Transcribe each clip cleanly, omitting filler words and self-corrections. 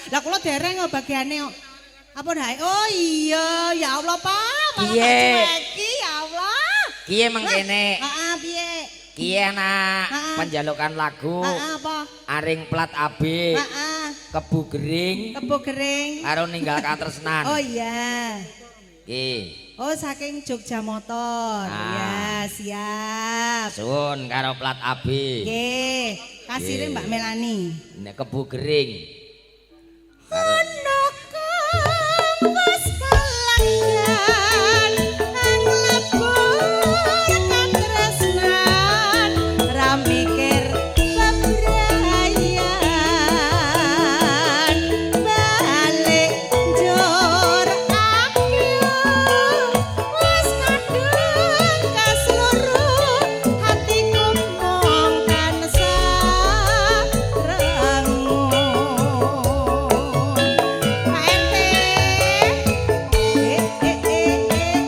Lah kula dereng kok bagiane kok. Apa ndae? Oh iya, ya Allah, Pak. Malah tak Piye? cueki, ya Allah. Kiye mengkene. Heeh, piye? Kiye ana Heeh. penjalukan lagu. Heeh, apa? Aring plat AB. Heeh. Kebu Gering Kebo Gering. karo ninggal katresnan. Oh iya. Ki. Oh, saking Jogja Motor. Ah. Ya, siap. Suwun karo plat AB. Nggih, kasire Nggih. Mbak Melani. Nek Kebu Gering. Karo Ana kang wis kalanggan ang lebur katresnan ra mikir bebrayan balik njur aku wis kadung kasluruh hatiku mung tansah rengu. Pak RT. Eh eh eh eh.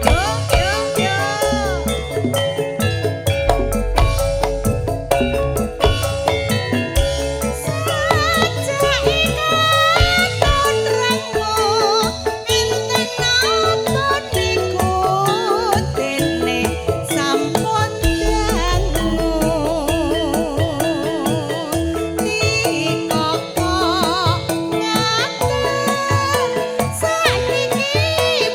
Yo yo yo. Sajak ikaton rengu enten napa niku dene sampun dangu dikoko ngaten sakniki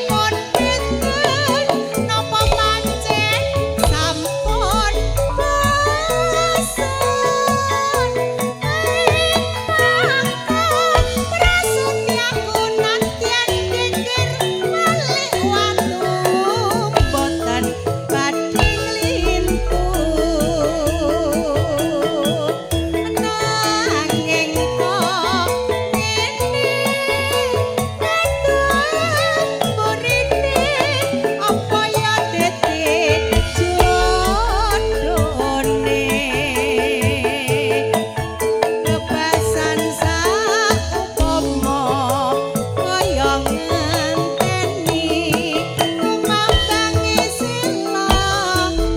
pun benten napa pancen sampun bosen. Prasetyaku nadyan geger malik watu boten badhe nglintu nanging kok ngene katon burine apa ya dadi jodone kebasan saupama kaya ngenteni kumambange sila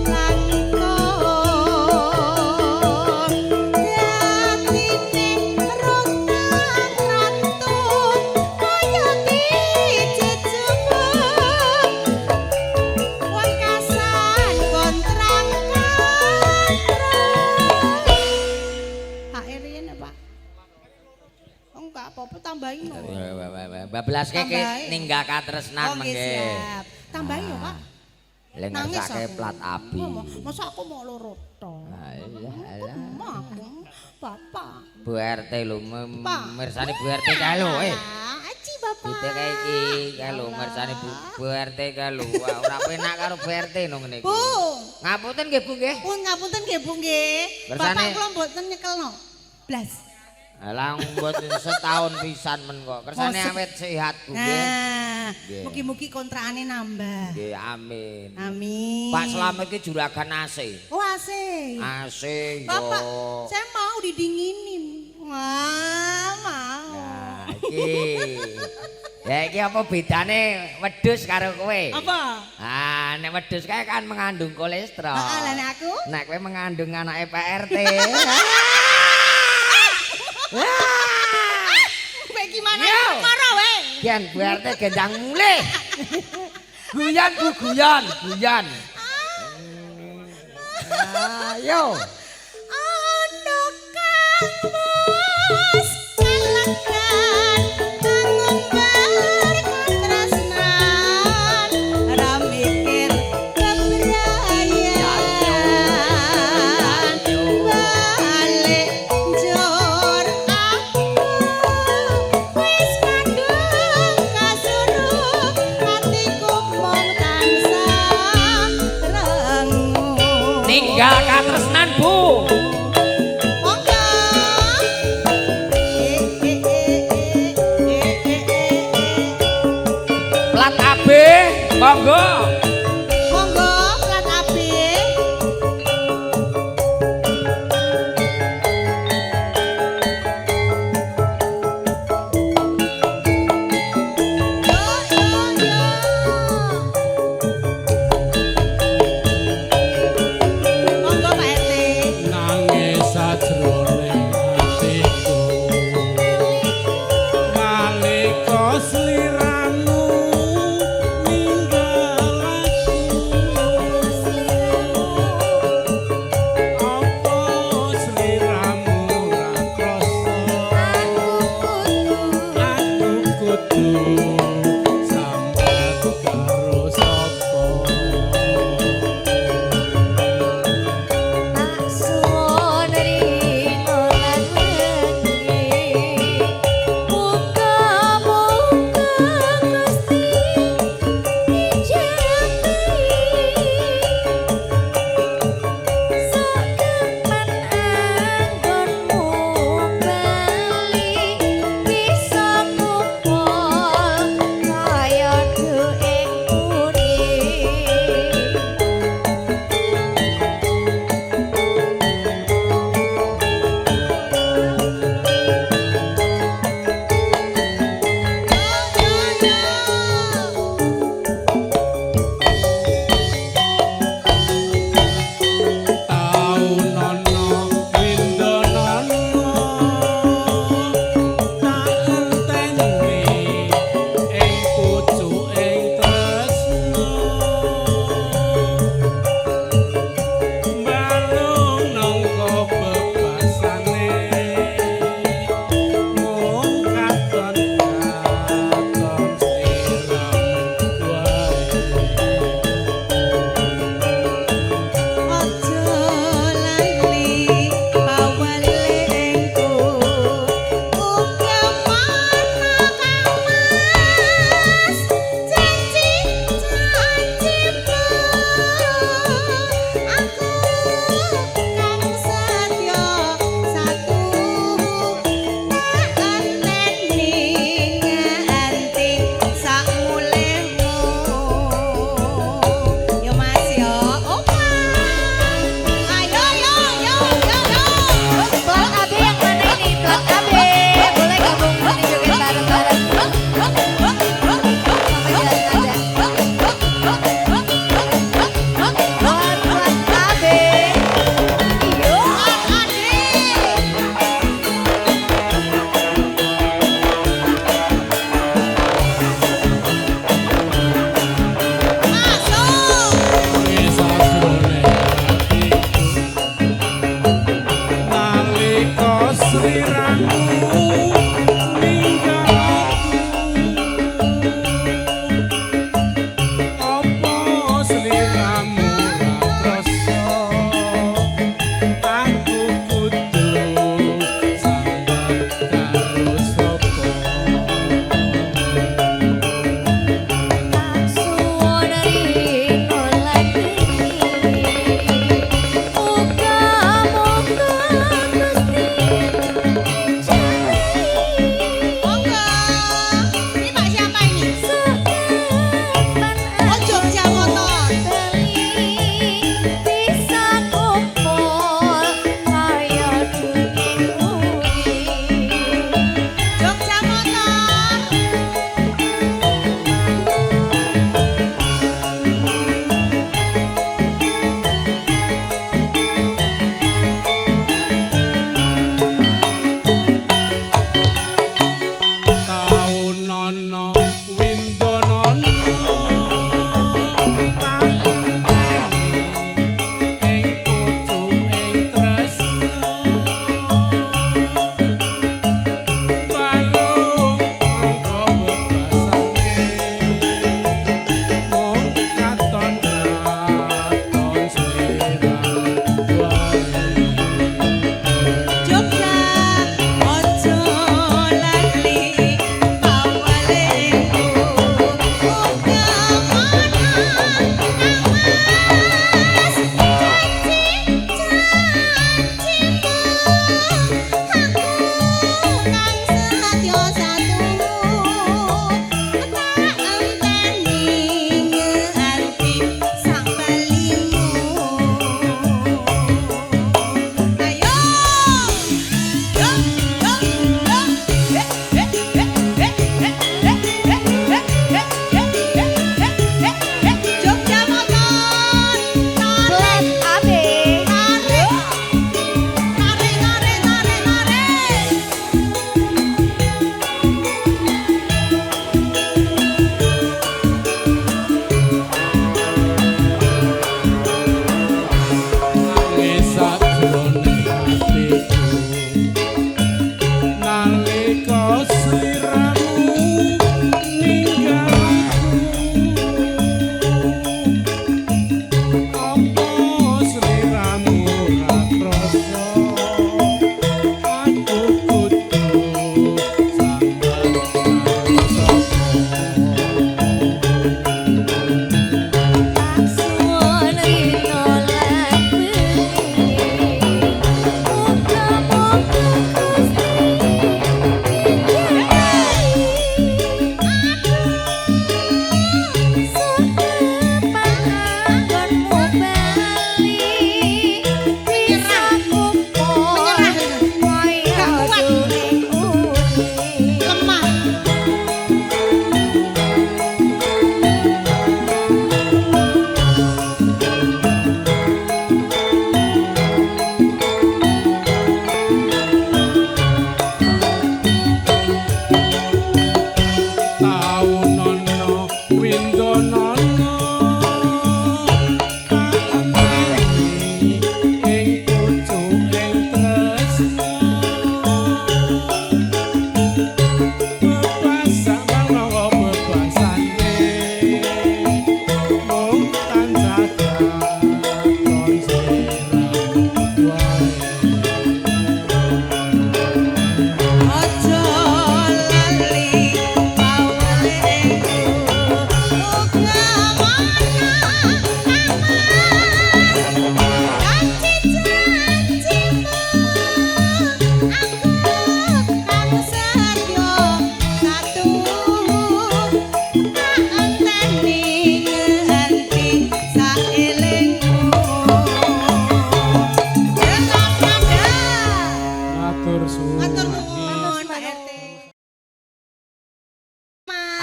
langkung dadine rontang rantung kaya dijejebuk wekasan kontrang kantrang. Pak Riyen ya, Pak. Enggak apa-apa tambahin no. Bablas ke Tambahin. ninggal katresnan Oh, nggih, mengke. siap. Tambahin ya, Pak. Lek Nangis ngersake aku. plat AB. Masa aku mau loro tok. Alah, alah. Aku Bapak. Bu RT lho, Pak. mirsani Bu RT kae lho, eh. Aci Bapak. Bute kae iki kae lho mirsani Bu RT kae lho. Wah, ora penak karo Bu RT no ngene iki. Bu. Ngapunten nggih Bu nggih. Pun ngapunten nggih Bu nggih. Kersane- Bapak kula mboten nyekelno. Blas. Lah mboten setahun pisan men kok. Kersane Mosok. awet sehat Bu nggih. Nah, Nggih. mugi-mugi kontrakane nambah. Nggih, amin. Amin. Pak Slamet iki juragan AC. Oh, AC. AC yo. Bapak, saya mau didinginin. Wah, mau. Nah, iki. Ya iki apa bedane wedhus karo kowe? Apa? Ah, nek wedhus kae kan mengandung kolesterol. Heeh, lah nek aku? Nek kowe mengandung anake Pak RT. Kowe gimana Yo. perkara we? Gen Bu RT gendang mulih. Guyon Bu guyon, guyon. Ayo. Ana kang wis kalegan ngumbar katresnan ra mikir kebrayan balik njur aku wis kadung kasuruh atiku mung tansah rengu. Ninggal katresnan Bu. Monggo. Eh eh eh eh eh eh eh eh. Plat AB, monggo. Monggo plat AB.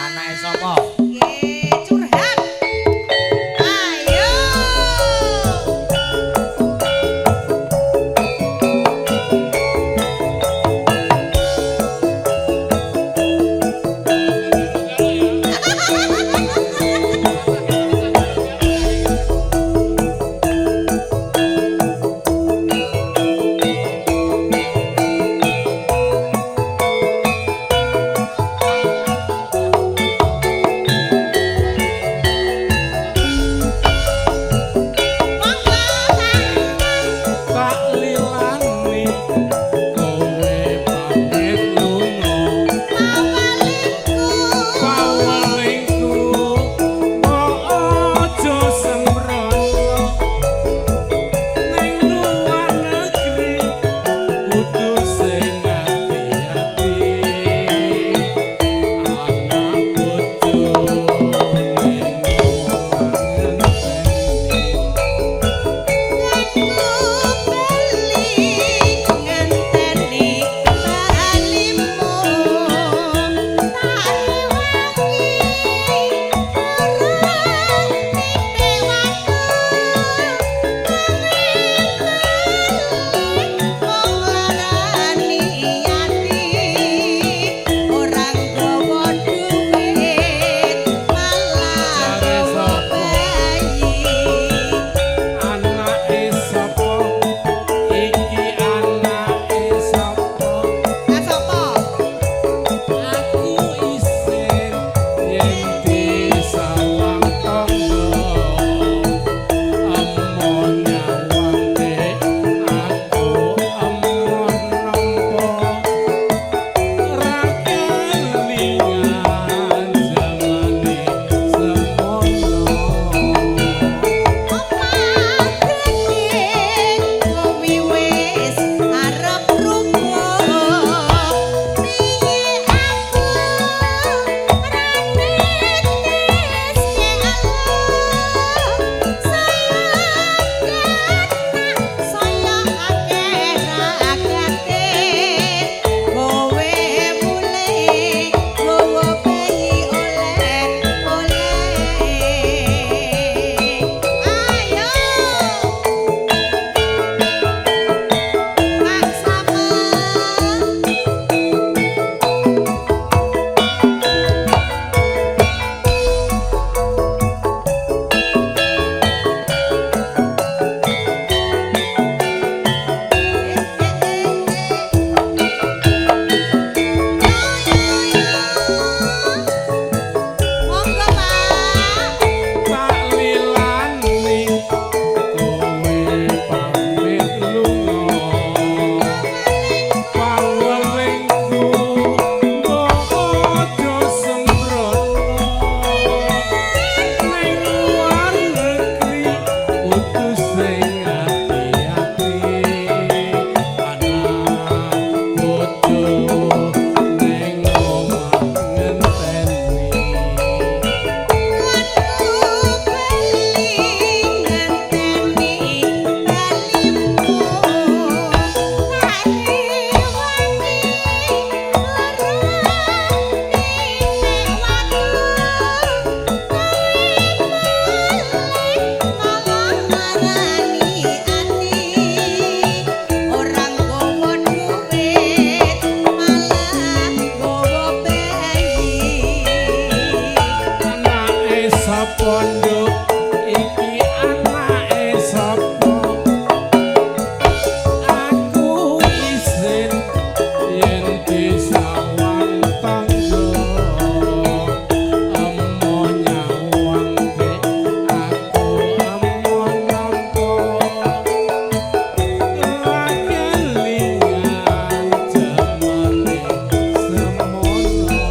Anake sapa? Nggih, curhat. Ayo. Monggo Kang. Tak lilani kowe pamit lunga, Pawalingku. Pawelingku mbok aja sembrono, ning luar negeri kudu sing ati-ati, anak bojo ning omah ngenteni. Aku bali ngenteni balimu, tak rewangi ora titiwaku, mung larani ati, ora nggawa duit malah nggawa bayi. Anake sapa iki, anake sapa? Lah sapa? Aku isin yen disawang tangga, emo nyawang dek aku emo nampa, ra kelingan jamane semono. Omah gedhe kuwi wis arep rubuh, piye aku ra netiske Allah, saya saya akeh ragate, kowe mulih gawa bayi oleh oleh. Ayo Pak Slamet. Monggo Pak. Tak lilani kowe pamit lunga, pawelingku mbok aja sembrono, ning luar negeri kudu sing ati-ati, anak bojo ning omah ngenteni. Aku bali ngenteni balimu, tak rewangi ora titiwaku, kowe mulih malah marani ati, ora nggawa duit malah nggawa bayi. Anake sapa nduk iki, anake sapa? Aku isin yen disawang tangga, emo nyawang dek aku emo nampa, ra kelingan jamane semono.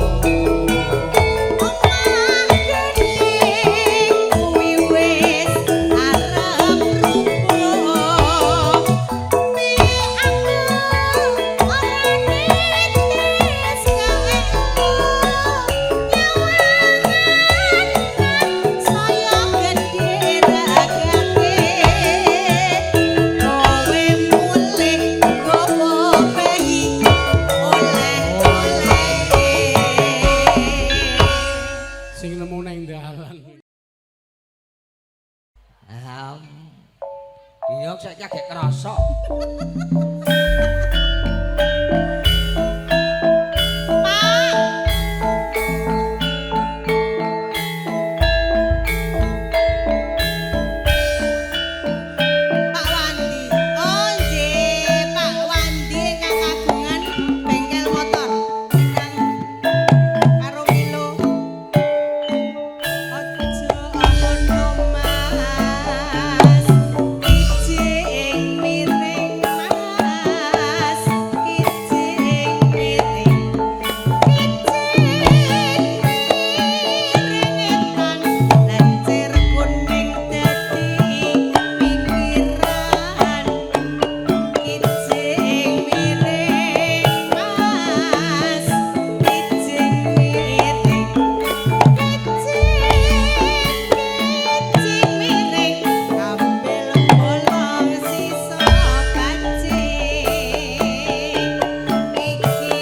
Omah gedhe Goblok saiki agek krasa. Pak Wandi. Oh nggih, Pak Wandi ingkang kagungan bengkel motor ingkang karo Milo. Aja ngono Mas. Ijing miring Mas. Ijing miring. Ijing miring etan lancir kuning dadi pikiran. Ijing miring Mas. Ijing miring. Ijing miring ambil bolong sisa kancing. Iki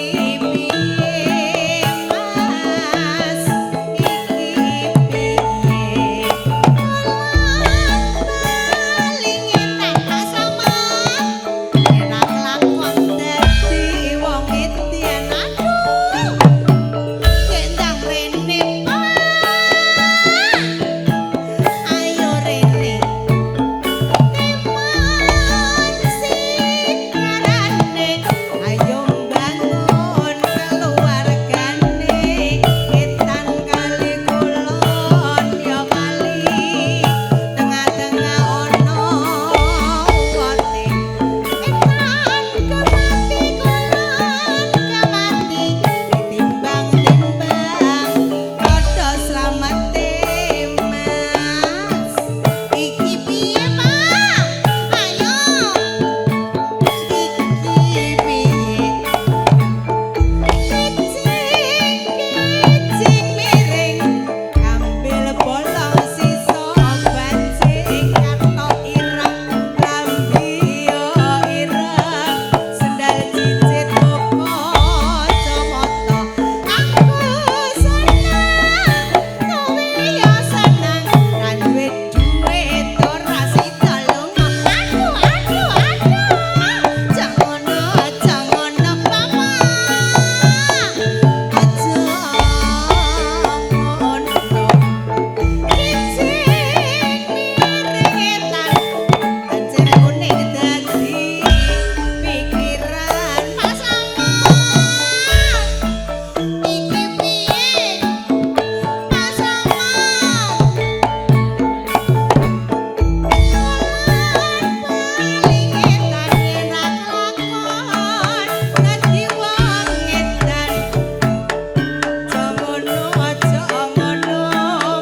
piye Mas, iki piye? Paling enak sama enak lakon dadi wong edan. Aduh, gendang rene Pak, ayo rene. Eman sikarane, ayo mbangun keluargane. Etan kali kulon ya kali, tengah-tengah ono wote. Etan kemati kulon kemati, ditimbang-timbang padha slamete Mas. Iki piye Pak? Ayo. Iki piye? Kicing, kicing miring, ambil bolong sisa bancing. Katok ireng, klambi yo ireng, sendal cicit kacamata. Aku seneng, kowe yo seneng, ra duwe duit ora sida lunga. Aduh, aduh, aduh, jangono, jangono Papa. Aja ngono. Kicing miring etan, lancir kuning dadi pikiran. Mas Amar, iki piye? Mas Amar. Paling edan enak lakon dadi wong edan. Aja ngono, aja ngono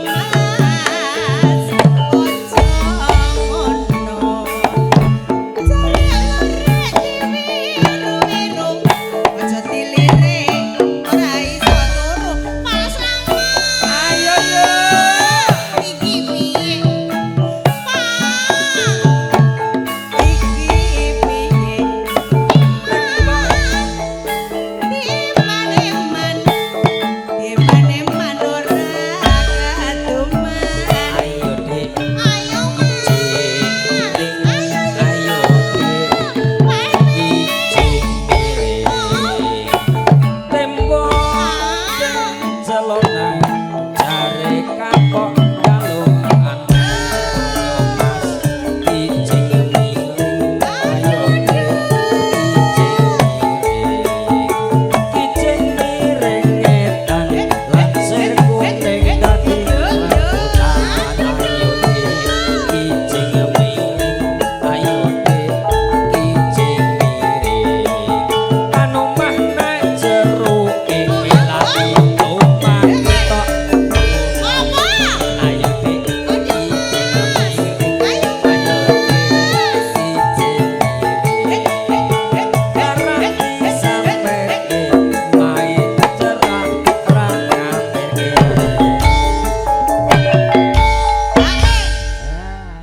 Mas, aja ngono. Jare lorek diwiru-wiru, aja dilirik ora iso turu. Mas Amar, Ayo yo. iki piye? Pak, iki piye? Eman, eman, eman, eman ora kaduman. Ayo Dik. Ayo Mas, ayo Ayo Dik. Ijing miring. Tembok celonan jare kapok kaloan. Ayo Mas, ijing miring. Ayo Dik, ijing miring. Ijing miring edan lancir kuning dadi rambutan. Ayo Dik, ijing miring. Ayo Dik, ijing miring. Anomah nek jeruke lali tomat tok. Apa? Ayo Dik, ijing miring. Ayo Ayo Dik, ijing miring. Karang disampeke mae cerak ra ngamerke. Ah,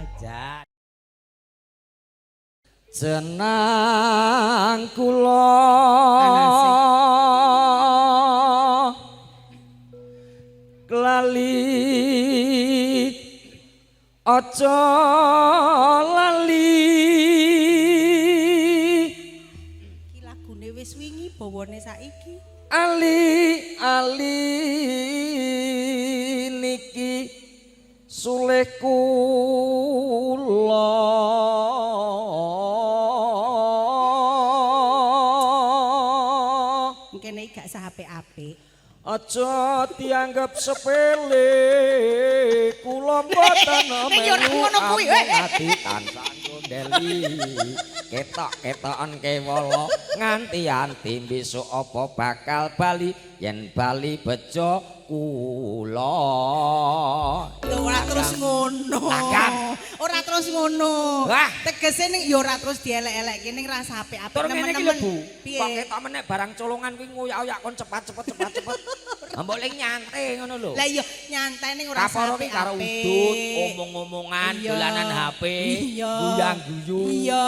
Jenang kula klali aja lali. dawane saiki. Ali ali niki sulih kula. Kene gak sah apik-apik. Aja dianggep sepele kula mboten Ning yo ora melu ngono kuwi. ati tansah ngondeli ketok-ketokan kewala nganti-anti besok apa bakal bali yen bali bejo kula. Lho ora terus ngono. Langgam. Ora terus ngono. Wah. Tegese ning ya ora terus dielek-elekke ning rasa apik-apik Tur ngene iki lho Bu. Piye? Kok ketok meneh barang colongan kuwi ngoyak-oyak kon cepat-cepet cepat-cepet. Mbok ling nyantai ngono lho. Lah iya nyantai ning ora Kaporo ki apik-apik. karo udut, omong-omongan, Iya. dolanan HP, Iya. guyang-guyu. Iya,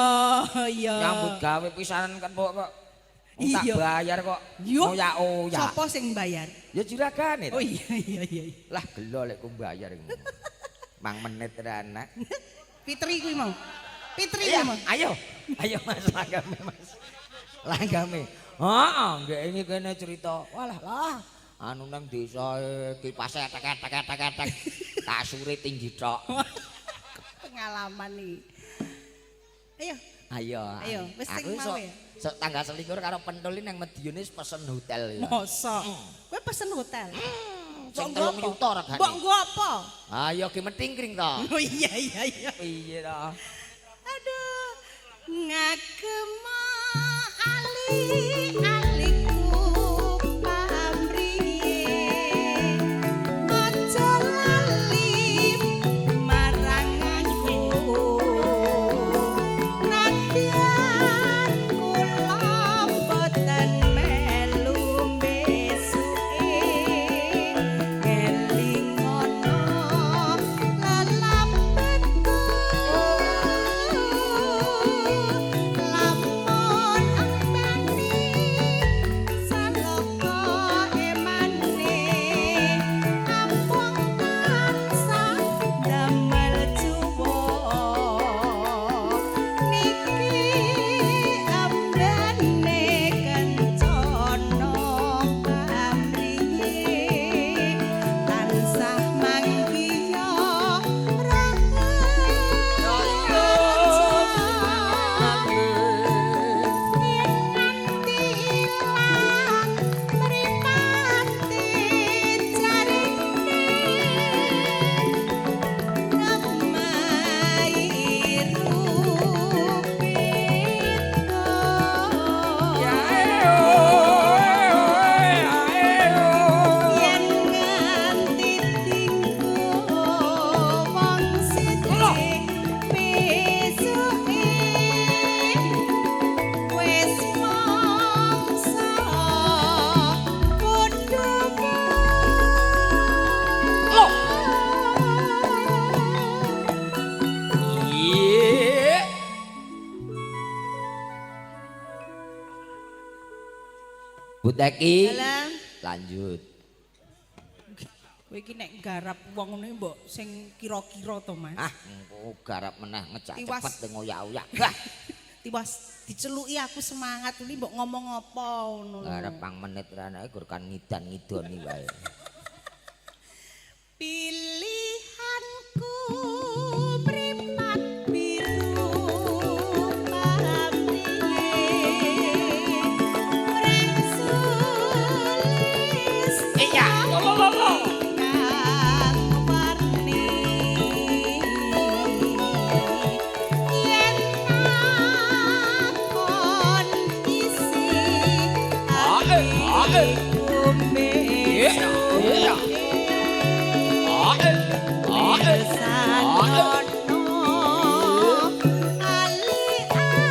iya. Nyambut gawe pisanan kan kok kok. Wong tak Iya. bayar kok. Yo. Oyak-oyak. Sopo sing bayar? Ya juragane. Oh iya iya iya. Lah gelo lek ku bayar iku. Mang menit ra anak. Fitri kuwi mau. Fitri Iya, kuwi mau. ayo. Ayo Mas langgame Mas. Langgame. Heeh, nggek ini kene cerita. Walah lah, anu nang desa kipase tek tek tek tek. Kasure tinggi tok. Pengalaman nih. Ayo. Ayo. Ayo, wis sing Aku mau sok ya? sok tanggal 21 karo pentol nang Madiun wis pesen hotel ya. Mosok. Kowe pesen hotel. Sing Mbok nggo 3 apa? yuta regane. Mbok nggo apa? Ayo ki metingkring to. Oh iya iya iya. Piye to? Aduh, ngagema ali aliku pamriye. Aja lali marang aku. Nadyan kula boten melu besuke. Ngelingono lelapetku. Lamun ambane saloka emane ampun tansah damel juwa niki ambane kencana pamriye tansah manggiya Yen nganti tinggo wong sithik besuke wis mangsa padha. Loh. Iya. Buteki Dalam lanjut. Kowe iki nek garap wong ngene mbok sing kira-kira to, Mas. Ah, engko garap meneh ngejak Tiwas. cepet ngoyak-oyak. Wah, Tiwas diceluki aku semangat ini mbok ngomong apa ngono lho. garap pang menit ra anake gur kan ngidan-ngidoni wae. Pilihanku mripat biru pamriye mring sulis Iya. kang warni yen takon isi Ae, ae. atiku Iya, iya. Ae, ae. Sanono ali-ali.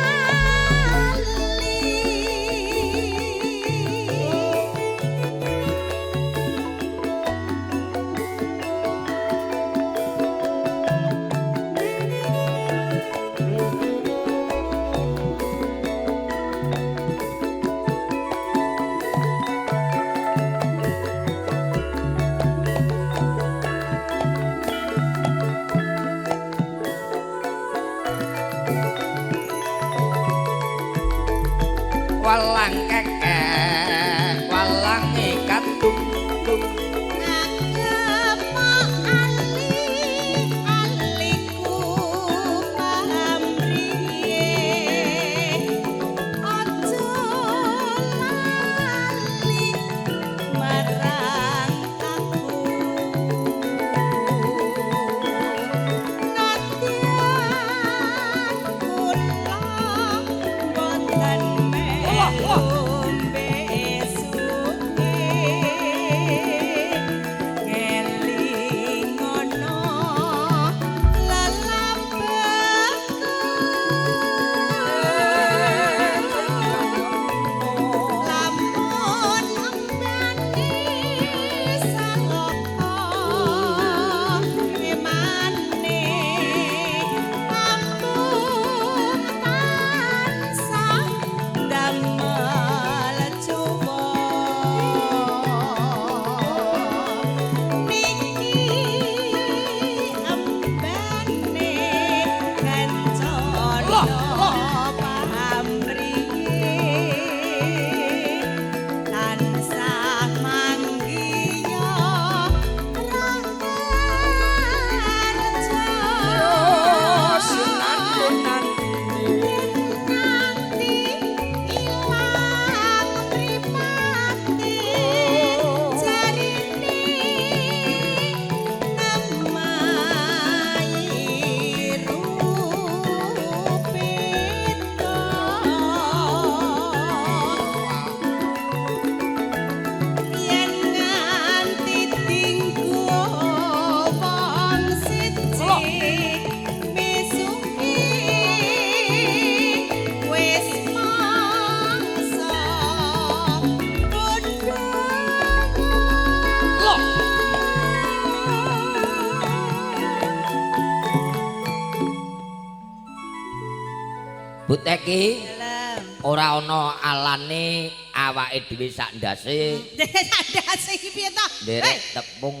Bu Teki, Dalem. Ora ana alane awake dhewe sak ndase Ndase iki piye to? Nderek tepung.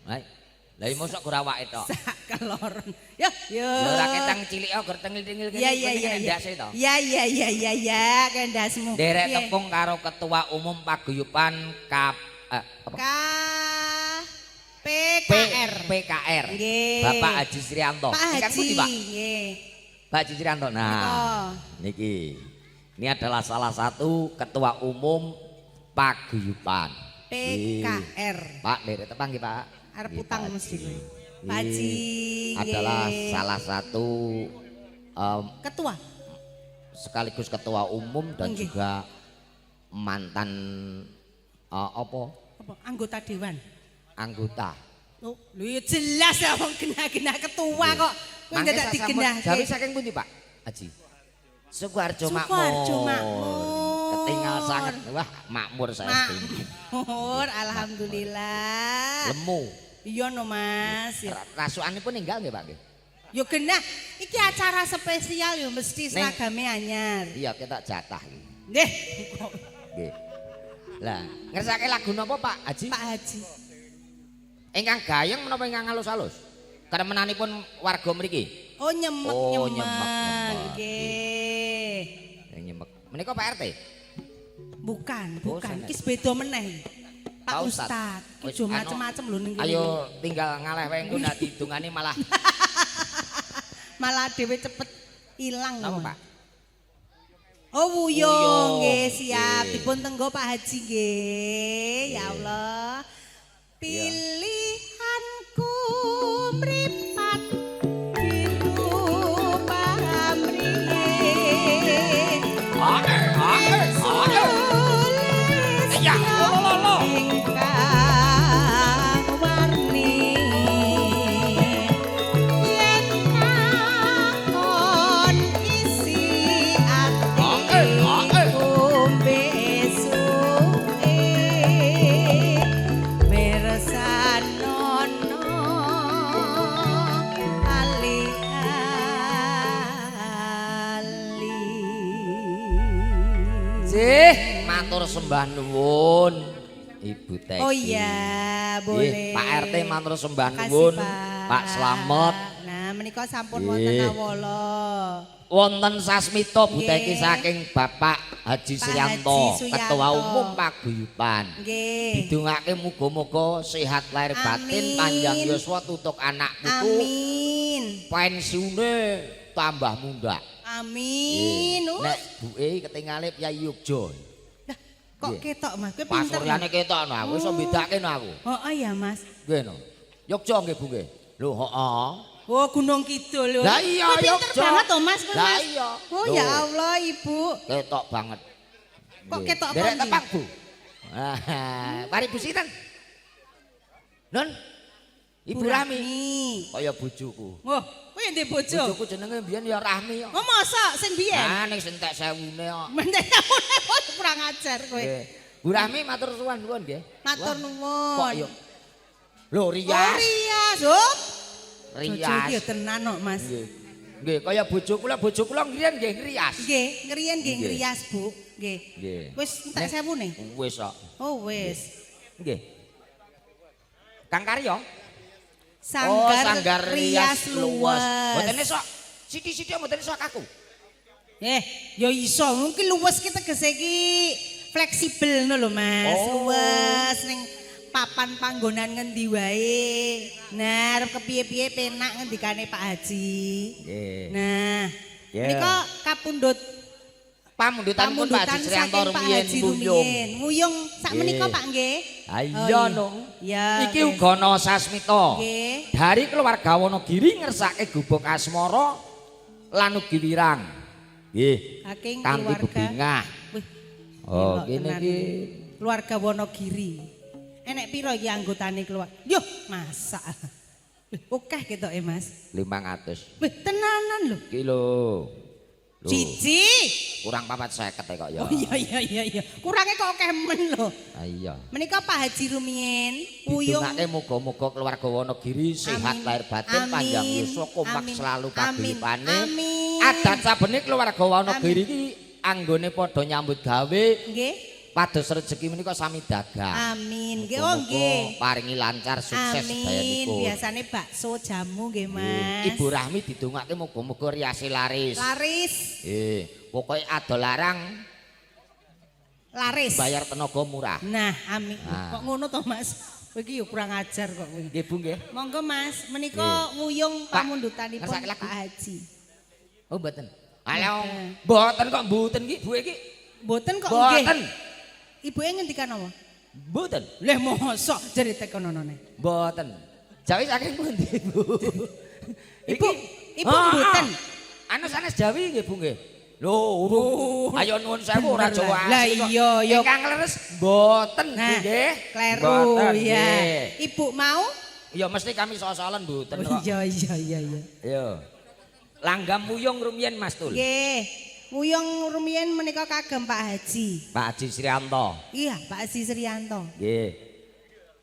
Hai. Lah iki mosok ora awake tok. Sak keloron. Yo, yo. Ya ora ketang cilik kok tengil-tengil kene Iya iya iya. Iya. Ndase to. Iya iya iya iya iya, kendasmu. Nderek Piye? tepung karo Ketua Umum Paguyuban K apa? K PKR. PKR. Nggih. Bapak Haji Srianto. Pak Ingkang Haji. pundi, Pak? Nggih. Pak Haji Srianto. Nah, niki. Ini adalah salah satu ketua umum paguyuban. PKR. Nggih. Pak, nderek tepang nggih, Pak. Arep Nggih, utang Pak mesti Haji. kowe. Pak Haji. Adalah Nggih. salah satu ketua. Sekaligus ketua umum dan juga mantan apa? Apa? Anggota dewan. Anggota. Oh, lho ya jelas ya wong genah-genah ketua kok. Kowe Mangke ndadak sasampun- digenahke. Jawi saking pundi, Pak? Haji. Sukoharjo Makmur. Sukoharjo Makmur. Ketinggal sanget. Wah, makmur saestu. Makmur, alhamdulillah. Lemu. Iya no Mas. Ya. Rasukanipun ninggal nggih, Pak nggih? Yo genah, iki acara spesial yo mesti Ning- seragame anyar. Iya, ketok jatah iki. Nggih. Nggih. Lah, ngersake lagu napa, Pak Haji? Pak Haji. Ingkang gayeng menapa ingkang halus-halus? Karemenanipun warga mriki. Oh, nyemek Oh, nyemek. nyemek-nyemek. Nggih. Yang nyemek. Menika Pak RT. Bukan, Oh, bukan. sanes. Iki beda meneh. Pak Pak Ustad. Ustad. Iki Wis, jo anu, macem-macem lho ning kene. Ayo tinggal ngaleh wae engko nek didungane malah Malah dhewe cepet ilang. Napa, lho. Pak? Oh, wuyung, Wuyung, nggih siap. Nggih. Dipun tenggo Pak Haji nggih. Ya Allah. Pilihanku mripat biru pamrih. Oke, oke, oke. Iya, lo, lo, lo. Ingkang warni yen takon isi ati Oke, oke. Besuke mirsanono ali-ali. Sih, matur sembah nuwun Ibu Teki. Oh iya, boleh. Nggih, Pak RT matur sembah Makasih, nuwun. Pak. Pak Slamet. Nah, menika sampun wonten awala. Wonten sasmita Bu Teki saking Bapak Haji Pak Suryanto, Haji Suyanto. Ketua Umum Paguyuban. Nggih. Didongake muga-muga sehat lahir batin, Amin. panjang yuswa, tutuk anak putu, Amin. pensiune tambah mundak. Amin. Nek buke ketingale Kyai Yogyo. Lah, kok ketok Mas? Kowe pinter. Pasuryane ketok no aku iso bedake no aku. Oh, iya Mas. Nggih no. Yogyo nggih Bu nggih. Lho heeh. Oh, Gunung Kidul lho. Lah iya, Kowe pinter Yogyo. banget to Mas, kowe, Lah Mas. iya. Oh ya Lho. Allah, Ibu. Ketok banget. Kok Nggih. ketok apa Nderek ndi? tepang Bu. Ah, mari Bu sinten? Nun. Ibu Rahmi. Kaya bojoku. Wah, kowe ndek bojo. Bojoku jenenge mbiyen ya Rahmi kok. Oh, masa sing biyen? Ah ning sentek sewune kok. Mentek kurang ajar kowe. Nggih. Bu Rahmi matur suwun nuwun nggih. Matur Wah, nuwun. Kok yo. Lho Oh, rias. rias. Oh. Bojo iki Rias. ya tenan kok, Mas. Nggih. Nggih, kaya bojo kula, bojo kula ngriyen nggih ngrias. Nggih, ngriyen nggih Nggih. ngrias, Bu. Nggih. Nggih. Wis entek Nek- sewune. Wis kok. Oh, wis. Nggih. Kang Karyo. Sanggar, Oh, sanggar rias luwes. Mboten iso. Sithik-sithik mboten iso kaku. Eh, ya iso, mungkin luwes ki tegese ki fleksibel ngono lho, Mas. Oh. Luwes ning papan panggonan ngendi wae. Nah, arep kepiye-piye penak ngendikane Pak Haji. Nggih. Nah, Ya. menika kapundhut Pamundutanipun Pak pamundutan Haji Srianto saking Pak rumiyin Haji Wuyung. rumiyin. Wuyung sak menika Nggih. Pak nggih. Ha Oh, iya no. Ya. Iki nggih. uga ana sasmita. Nggih. Dari keluarga Wonogiri ngersake gubuk asmara lan ugi wirang. Nggih. Saking Kanthi keluarga. bebingah. Wih. Oh, elok kene tenan. iki. Keluarga Wonogiri. Enek piro iki anggotane keluarga? Yo, masak. Wih, akeh ketoke, Mas. 500. Wih, tenanan lho. Iki lho. Lho, Siji. Kurang 450 kok ya. Oh iya iya iya iya. Kurange kok akeh men lho. Ah, iya. Menika Pak Haji rumiyin, Wuyung. Didongake muga-muga keluarga Wonogiri sehat Amin. lahir batin, Amin. panjang yuswa, kompak Amin. selalu Amin. paguyubane. Amin. Adat sabene keluarga Wanagiri iki anggone padha nyambut gawe. Nggih. Pados rejeki menika sami dagang. Amin. Nggih, oh nggih. Paringi lancar sukses Amin. sedayanipun. Biasane bakso jamu nggih, Mas. Ibu Rahmi didongake muga-muga riase laris. Laris. Nggih, pokoke adol larang Laris. bayar tenaga murah. Nah, amin. Nah. Kok ngono to, Mas? Kowe iki yo kurang ajar kok kowe. Nggih, Bu nggih. Monggo Mas, menika wuyung Pak, pamundutanipun ngersake lagu. Pak Haji. Oh, mboten. Alah, mboten kok mboten iki Bu iki. Mboten kok nggih. Mboten. Ibuke ngendikan apa? Mboten. Leh mosok jare tekononone. Mboten. Jawi saking pundi, Bu? Ibu, ibu Ah, mboten. ah. Anu sanes Jawi nggih, Bu nggih. Lho, urung. Ayo nuwun sewu ora Bener Jawa lah. Lah asli kok. iya, ya. Ingkang leres mboten Nah, nggih. kleru Mboten, ya. nggih. Ibu mau? Ya mesti kami sosolan mboten Oh, kok. iya iya iya iya. Iya. Langgam wuyung rumiyin Mas Tul. Nggih. Wuyung rumiyin menika kagem Pak Haji. Pak Haji Srianto. Iya, Pak Haji Srianto. Nggih.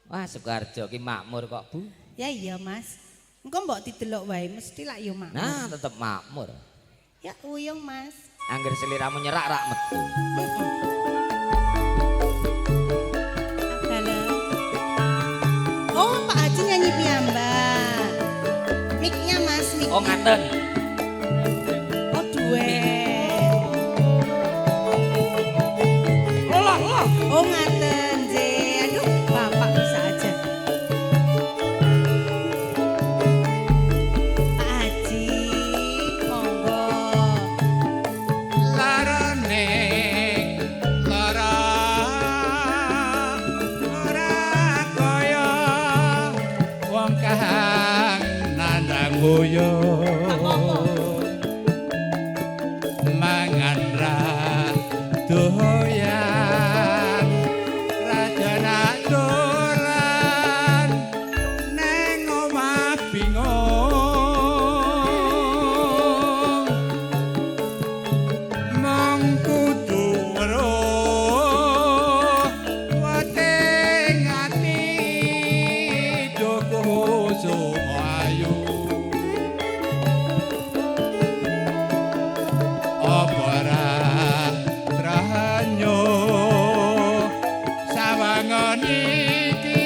Wah, Sukoharjo ki makmur kok, Bu. Ya iya, Mas. Engko mbok didelok wae mesti lak yo makmur. Nah, tetep makmur. Ya wuyung, Mas. Angger seliramu nyerak rak metu. Halo. Oh, Pak Haji nyanyi piyambak. Mic-nya Mas, mic. Oh, ngaten. Oh, duet. Loh, loh. Oh, ngaten, Nggih. Aduh, Bapak bisa aja. Pak Haji, monggo. Larane lara ora kaya wong kang nandang boyo mangan ra doyan raja dolan neng omah bingung mong kudu weruh weteng ati doko ayu apa ra tranyo sawangan iki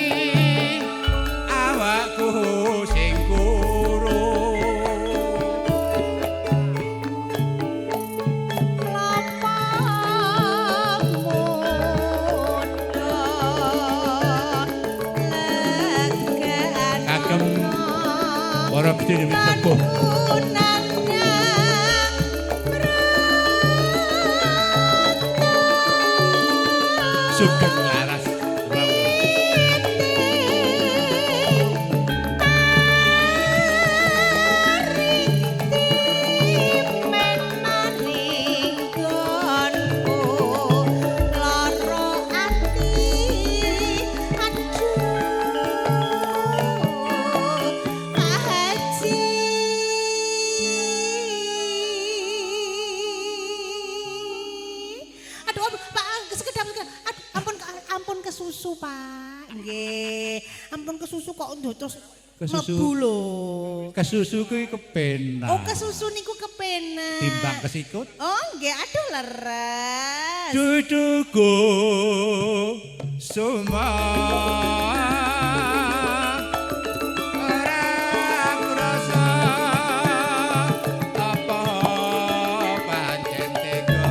awakku sing kuru. Kelapa muda legan Kagem para bidiri sepuh. Sugeng laras. Aduh, aduh, Pak, sekedap, sekedap. Aduh, ampun, ampun kesusu, Pak. Nggih, ampun kesusu kok nduk terus Kesusu. mlebu lho. Kesusu kuwi kepenak. Oh, kesusu niku kepenak. Timbang kesikut. Oh, nggih, aduh leres. Cucuku suma ora krasa apa pancen tega.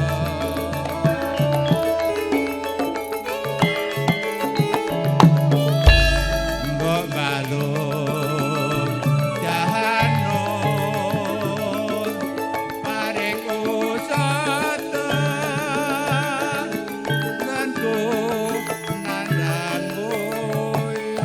Mbok balung jahanur paring usata ngantu nandang boyo.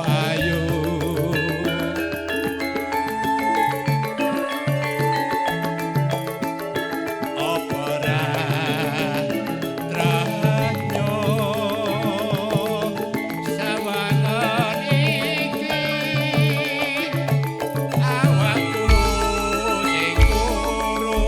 ayu. Apa ra tranyo sawangan iki awakku sing turu.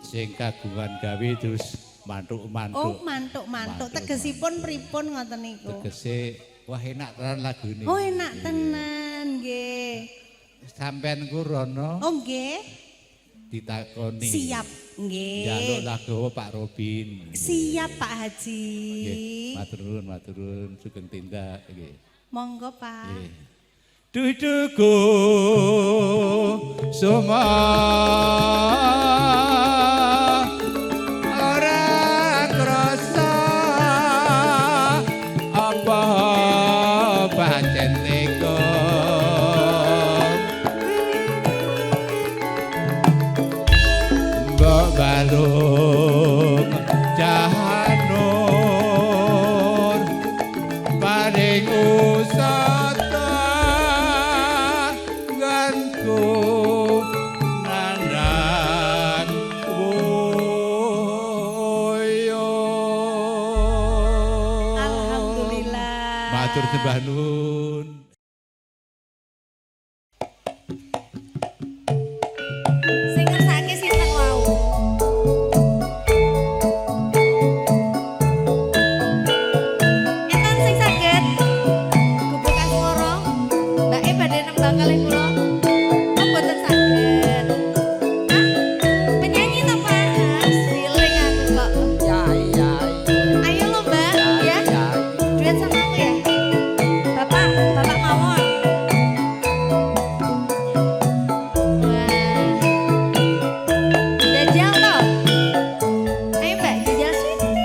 Sing kagungan gawe terus mantuk-mantuk. Oh, mantuk-mantuk. Tegesipun pripun ngoten niku? Tegese wah enak tenan lagune. Oh, enak tenan nggih. Sampean ku rono. Oh, nggih. Ditakoni. Siap, nggih. Njaluk lagu Pak Robin. Siap Pak Haji. Nggih, matur nuwun, matur nuwun sugeng tindak nggih. Monggo Pak. Nggih. Duduku suma ora krasa apa pancen tega. Mbok balung janur paring usata ngganku nandang wuyo. Alhamdulillah. Matur sembah nuwun. Sing ngersake sinten wau? Enten sing saged gubuk asmara. Mbake badhe nembang kalih kula. Oh, mboten saged. Hah? Penyanyi ta, Pak? Feeling aku kok. Ya ya. Ayo lomba ya. Duet sama aku ya. Bapak, bapak mawon. Wah. Jajal toh. Ayo Mbak, jajal sithik.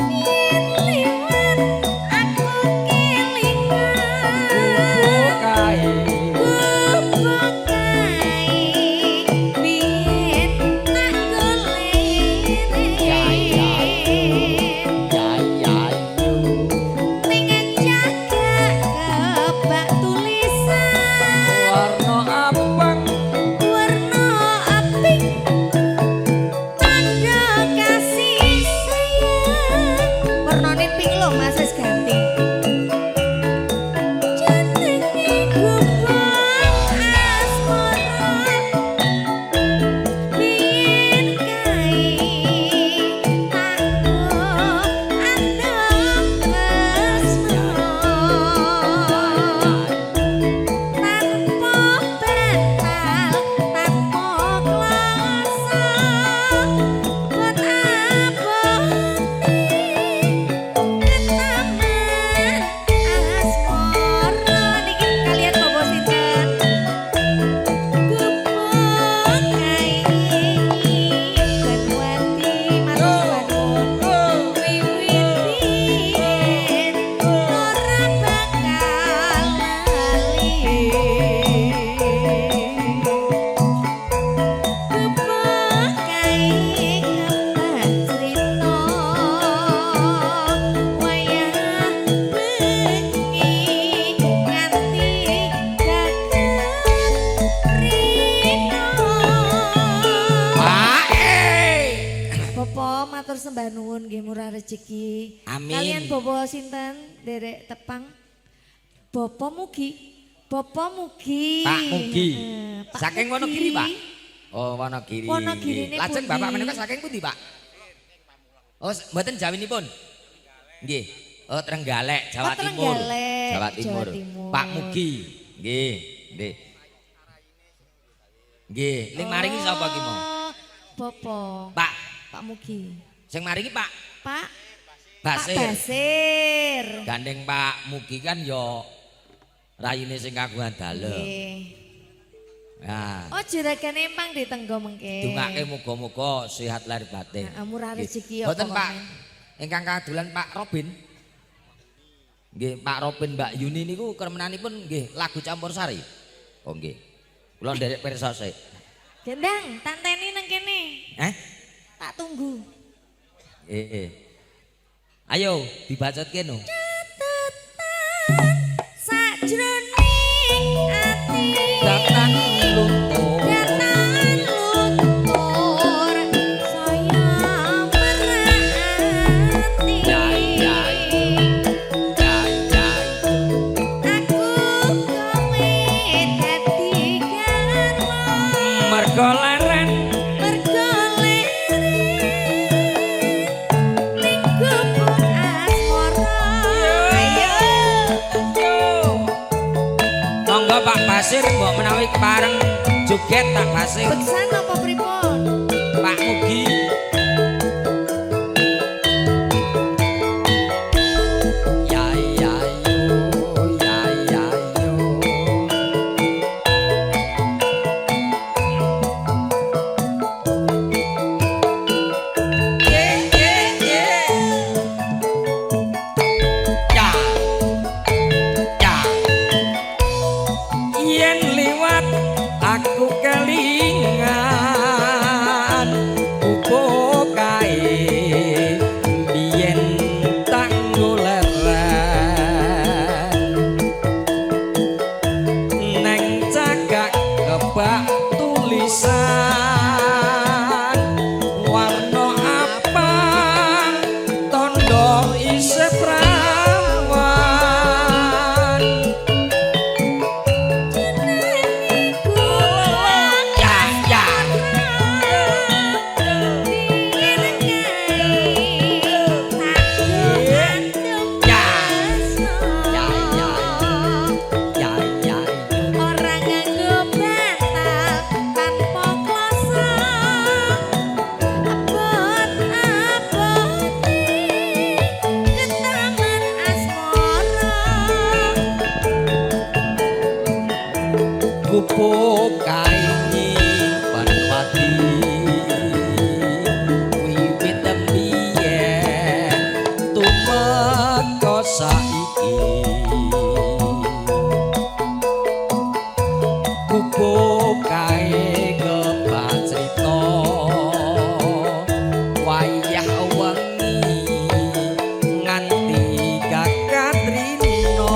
Yen liwat aku kelingan. Kae. Gubuk kae biyen tak golek. Ya ya. Ning cagak kebak tulisan Warna abang warna apik tanda kasih sayang. Warnane pink lho Mas, wis ganti. Jenenge gubuk asmara biyen kae tak andhap tresno. Tanpa bantal, tanpa klasa, buat abote ketaman asmara. Niki kalian bawa sinten? Gubuk kae Banuwati, matur suwun. Wiwit biyen ora bakal lali. Gubuk kae kebak crita wayah bengi nganti gagat rino. Pak. Bapak matur sembah nuwun nggih murah rezeki. Amin. Kalian bapak sinten derek tepang? Bapak mugi. Bapak Mugi. Pak Mugi. Pak Saking Mugi. Wonogiri, Pak. Oh, Wonogiri. Wonogirine Lajeng pundi? Bapak menika saking pundi, Pak? Oh, mboten jawinipun. Nggih. Oh, Trenggalek, Jawa Oh, Timur. Trenggalek, Jawa Timur. Jawa Timur. Pak Mugi. Nggih, nggih. Nggih, ling maringi sapa ki mau? Oh, Bapak. Pak, Pak Mugi. sing maringi Pak Pak Basir. Pak Basir. Gandeng Pak Mugi kan ya rayine sing kagungan dalem. Nggih. Nah, Oh, juragan empang ditenggo mengke. dongake muga-muga sehat lahir batin. Heeh, murah rezeki ya Mboten Pak. pokoknya. Ingkang kadulan Pak Robin. Nggih, Pak Robin Mbak Yuni niku kremenanipun nggih lagu campur sari. Oh nggih. Kula nderek pirsa sik. Gendang, tanteni nang kene. Eh? Tak tunggu. Eh. Ayo dibacotke no. Catetan sajroning ati. Datan luntur. Datan luntur saya merhati. Jai, jai. Jai, jai. Aku kowe dadi garwa. Mergo leren Mergo leren ning gubuk asmara. Ayo. Monggo Pak Basir mbok menawi kepareng joget Pak Basir. Beksan apa pripun? Pak Mugi. Ya ya yo ya ya yo. Ye ye ye. Ya. Ya. Yen liwat aku kelingan upo kae biyen tanggo leren neng cagak kebak tulisan warna abang tondo isih prawan. Ya, ya. Ya. Ya, ya. Ya, ya. Ora nganggo bantal tanpa kloso. Abot-abote ketaman asmara. Gubuk kae nyimpen wadi wiwit biyen tumeka saiki. Gubuk kae kebacrita wayah wengi nganti kakatrina.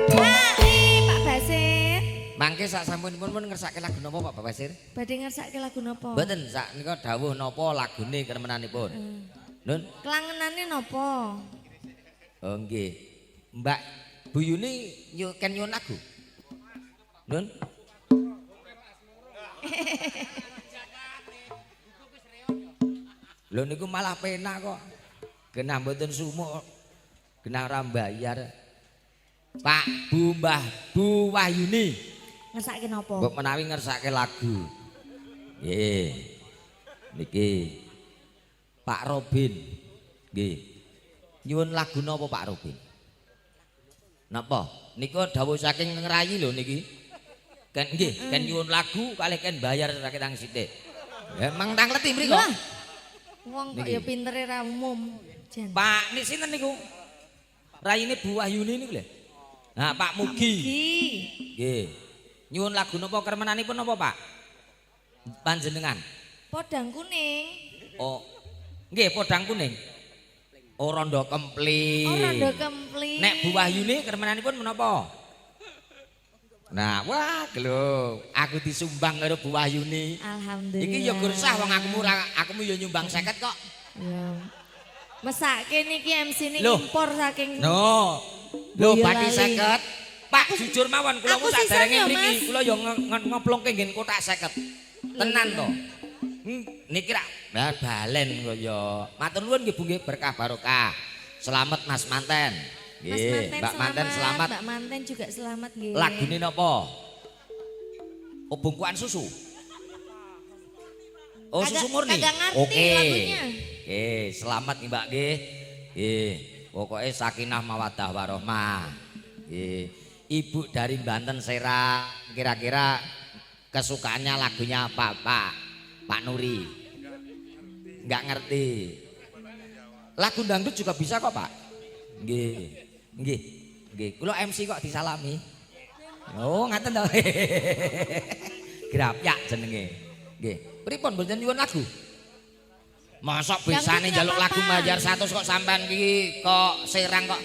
Pak, Pak Basir. Mangke sak sampunipun pun ngersake lagu napa Pak Basir? Badhe ngersake lagu napa? Mboten sak nika dawuh napa lagune kremenanipun. Nun. Kelangenane napa? Oh nggih. Mbak Bu Yuni ken nyuwun lagu. Nun. Lho niku malah penak kok. Genah mboten sumuk. Genah ora mbayar. Pak Bu Mbah Bu Wahyuni. Ngersake napa? Mbok menawi ngersake lagu. Nggih. Niki Pak Robin. Nggih. Nyuwun lagu napa Pak Robin? Napa? Niku dawuh saking ngrayi lho niki. Ken nggih, ken nyuwun lagu kalih ken bayar sakitang sithik. Ya mang tangleti mriko. Wah. Wong kok Niki. ya pintere ra umum. Jan. Pak niki sinten niku? Rayine Bu Wahyuni niku lho. Nah, Pak Mugi. Mugi. Nggih. Nyuwun lagu napa kremenanipun napa, Pak? Panjenengan. Podang kuning. Oh. Nggih, podang kuning. Oh, rondo kempli. Oh, rondo kempli. Nek Bu Wahyuni kremenanipun menapa? Nah, wah, lho, aku disumbang karo Bu Wahyuni. Alhamdulillah. Iki ya gursah wong aku murah, aku ya nyumbang 50 kok. Ya. Mesake niki MC niki Loh. impor saking No. Lho Boyolali. bati 50. Pak jujur mawon kula Aku ku sisan saderenge ya, mriki Mas. kula yo ngoplongke nggen kotak 50. Tenan to. Niki rak lah balen kaya. Matur nuwun nggih Bu nggih berkah barokah. Selamat Mas Manten. Mas Nggih, Manten Mbak Manten selamat. Mbak Manten juga selamat nggih. Lagune napa? Oh, bungkuan susu. Oh, susu murni. Kagak ngerti Oke. lagunya. Oke, selamat nih Mbak nggih. Nggih, pokoke sakinah mawaddah warahmah. Nggih. Ibu dari Banten Serang, kira-kira kesukaannya lagunya apa, Pak? Pak Nuri. Enggak ngerti. Lagu dangdut juga bisa kok, Pak. Nggih. Nggih. Nggih, kula MC kok disalami. Oh, ngaten to. Grapyak jenenge. Nggih. Pripun mboten nyuwun lagu? Mosok bisane Dangdut njaluk nggak lagu apa-apa. bayar 100 kok sampean iki kok Serang kok.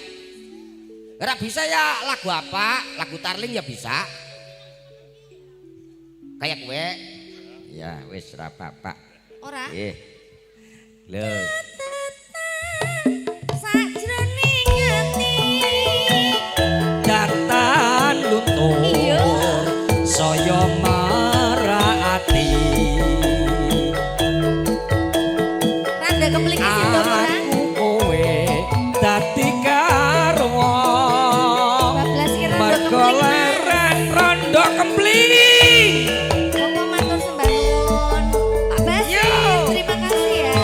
Ora bisa ya lagu apa? Lagu Tarling ya bisa. Kayak kowe. Ya wis ora apa-apa. Ora. Nggih. Lho. Sajroning ati. Datan luntur Iya. saya marah ati. Randa kemlingi sida ora? Aku kowe dadi garwa. Bablas ki randa Mergo kempling. Mas. leren rondo kempling. Bapak matur sembah nuwun. Pak Basir, Yo. terima kasih ya.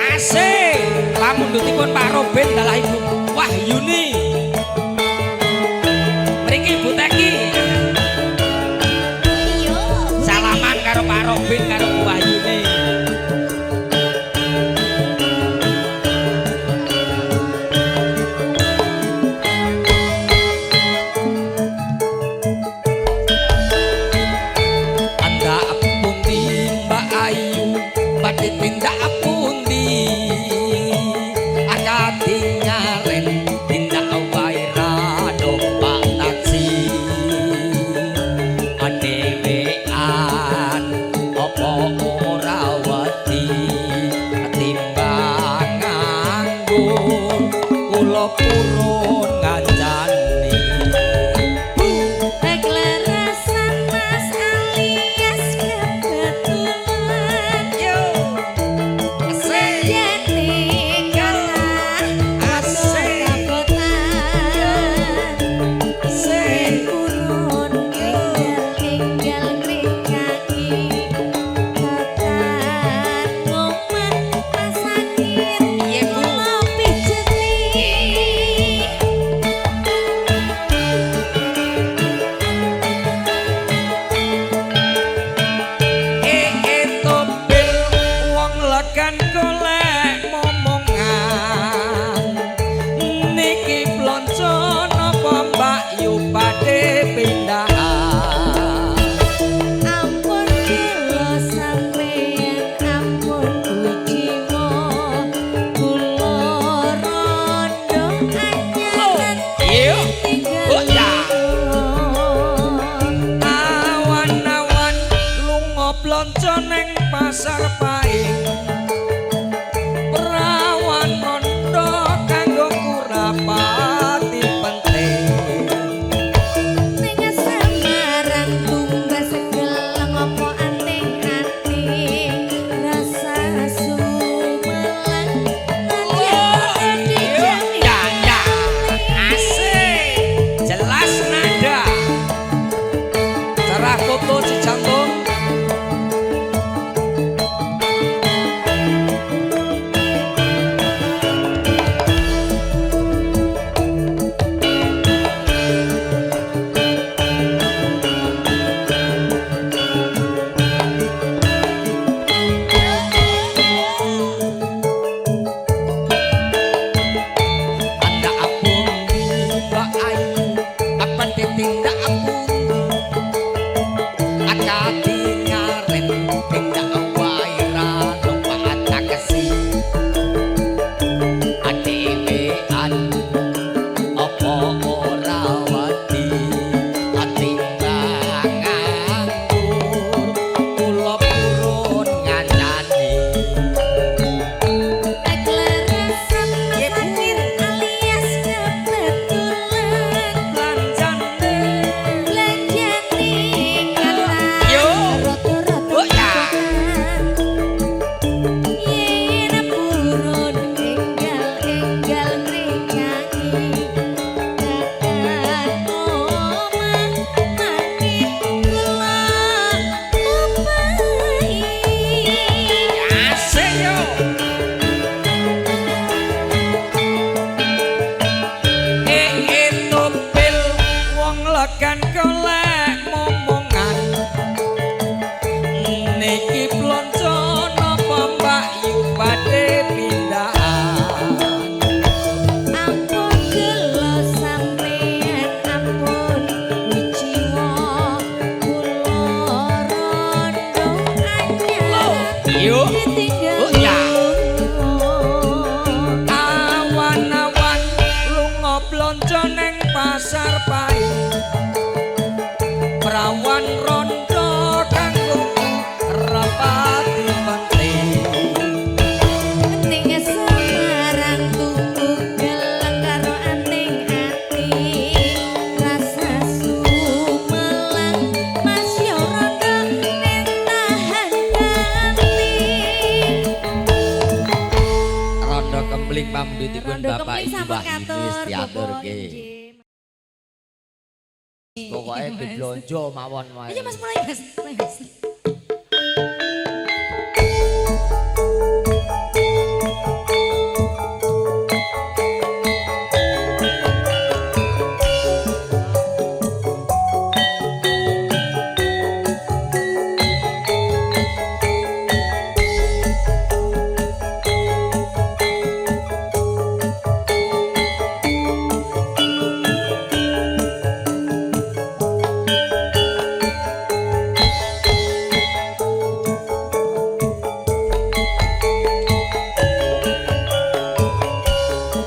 Asik. Pamundhutipun Pak Robin dalah Ibu Wahyuni. Mriki Bu Teki. Iya. Bu Salaman karo Pak Robin karo Bu Wahyuni. Anda pundi Mbak Ayu badhe tindak pundi akatingaren tindak wae ra numpak taksi dhewean apa ora wedi timbang nganggur kula purun ngancani. Keklerasan Mas alias kebetulan. Yo. Asik. Jane kalah Asik. kabotan. Asik. Purun enggal enggal kaki. Tekan ngomah Mas Sakit. Iya, Bu. Kula pijeti. Topil wong legan golek momongan niki blonjo napa Mbak Yu badhe pindahan. Ampun kula sampeyan ampun kuciwa kula rondo anyaran Iya. tinggal Bocah. Awan-awan lunga blonjo neng pasar Paing perawan rondo kanggo kurapati penting. Ning Semarang tumbas geleng apa anting-anting rasa sumelang nadyan dijamin. Ya, ya. Asik. Jelas nada. Cerah toto Cijantung. Anda pundi Mbak Ayu apa ditindak pundi akatingaren tindak wae ra numpak taksi dhewean apa ora wedi timbang nganggur kula purun ngancani. Keklerasan Mas Sakit alias kebetulan. Elegan golek momongan. Niki blonjo napa Mbak Yu badhe pindahan? Ampun gelo sampean, ampun kuciwa kula rondo anyar Yuk. ditinggal. Oh, ya. Awan-awan lunga blonjo neng pasar Pahing. Prawan rondo kanggo rapati penting. Ning Semarang tuku geleng karo anting ati. Rasa sumelang Mas yo rondo ning tahan ganti. Rondo kempling pamundhutipun Rondo Bapak kempling Ibu sampun Wahyuni katur, Setiaturke. Bapak. Pokoke diblonjo mawon wae. Ayo Mas, mulai Mas, mulai Mas.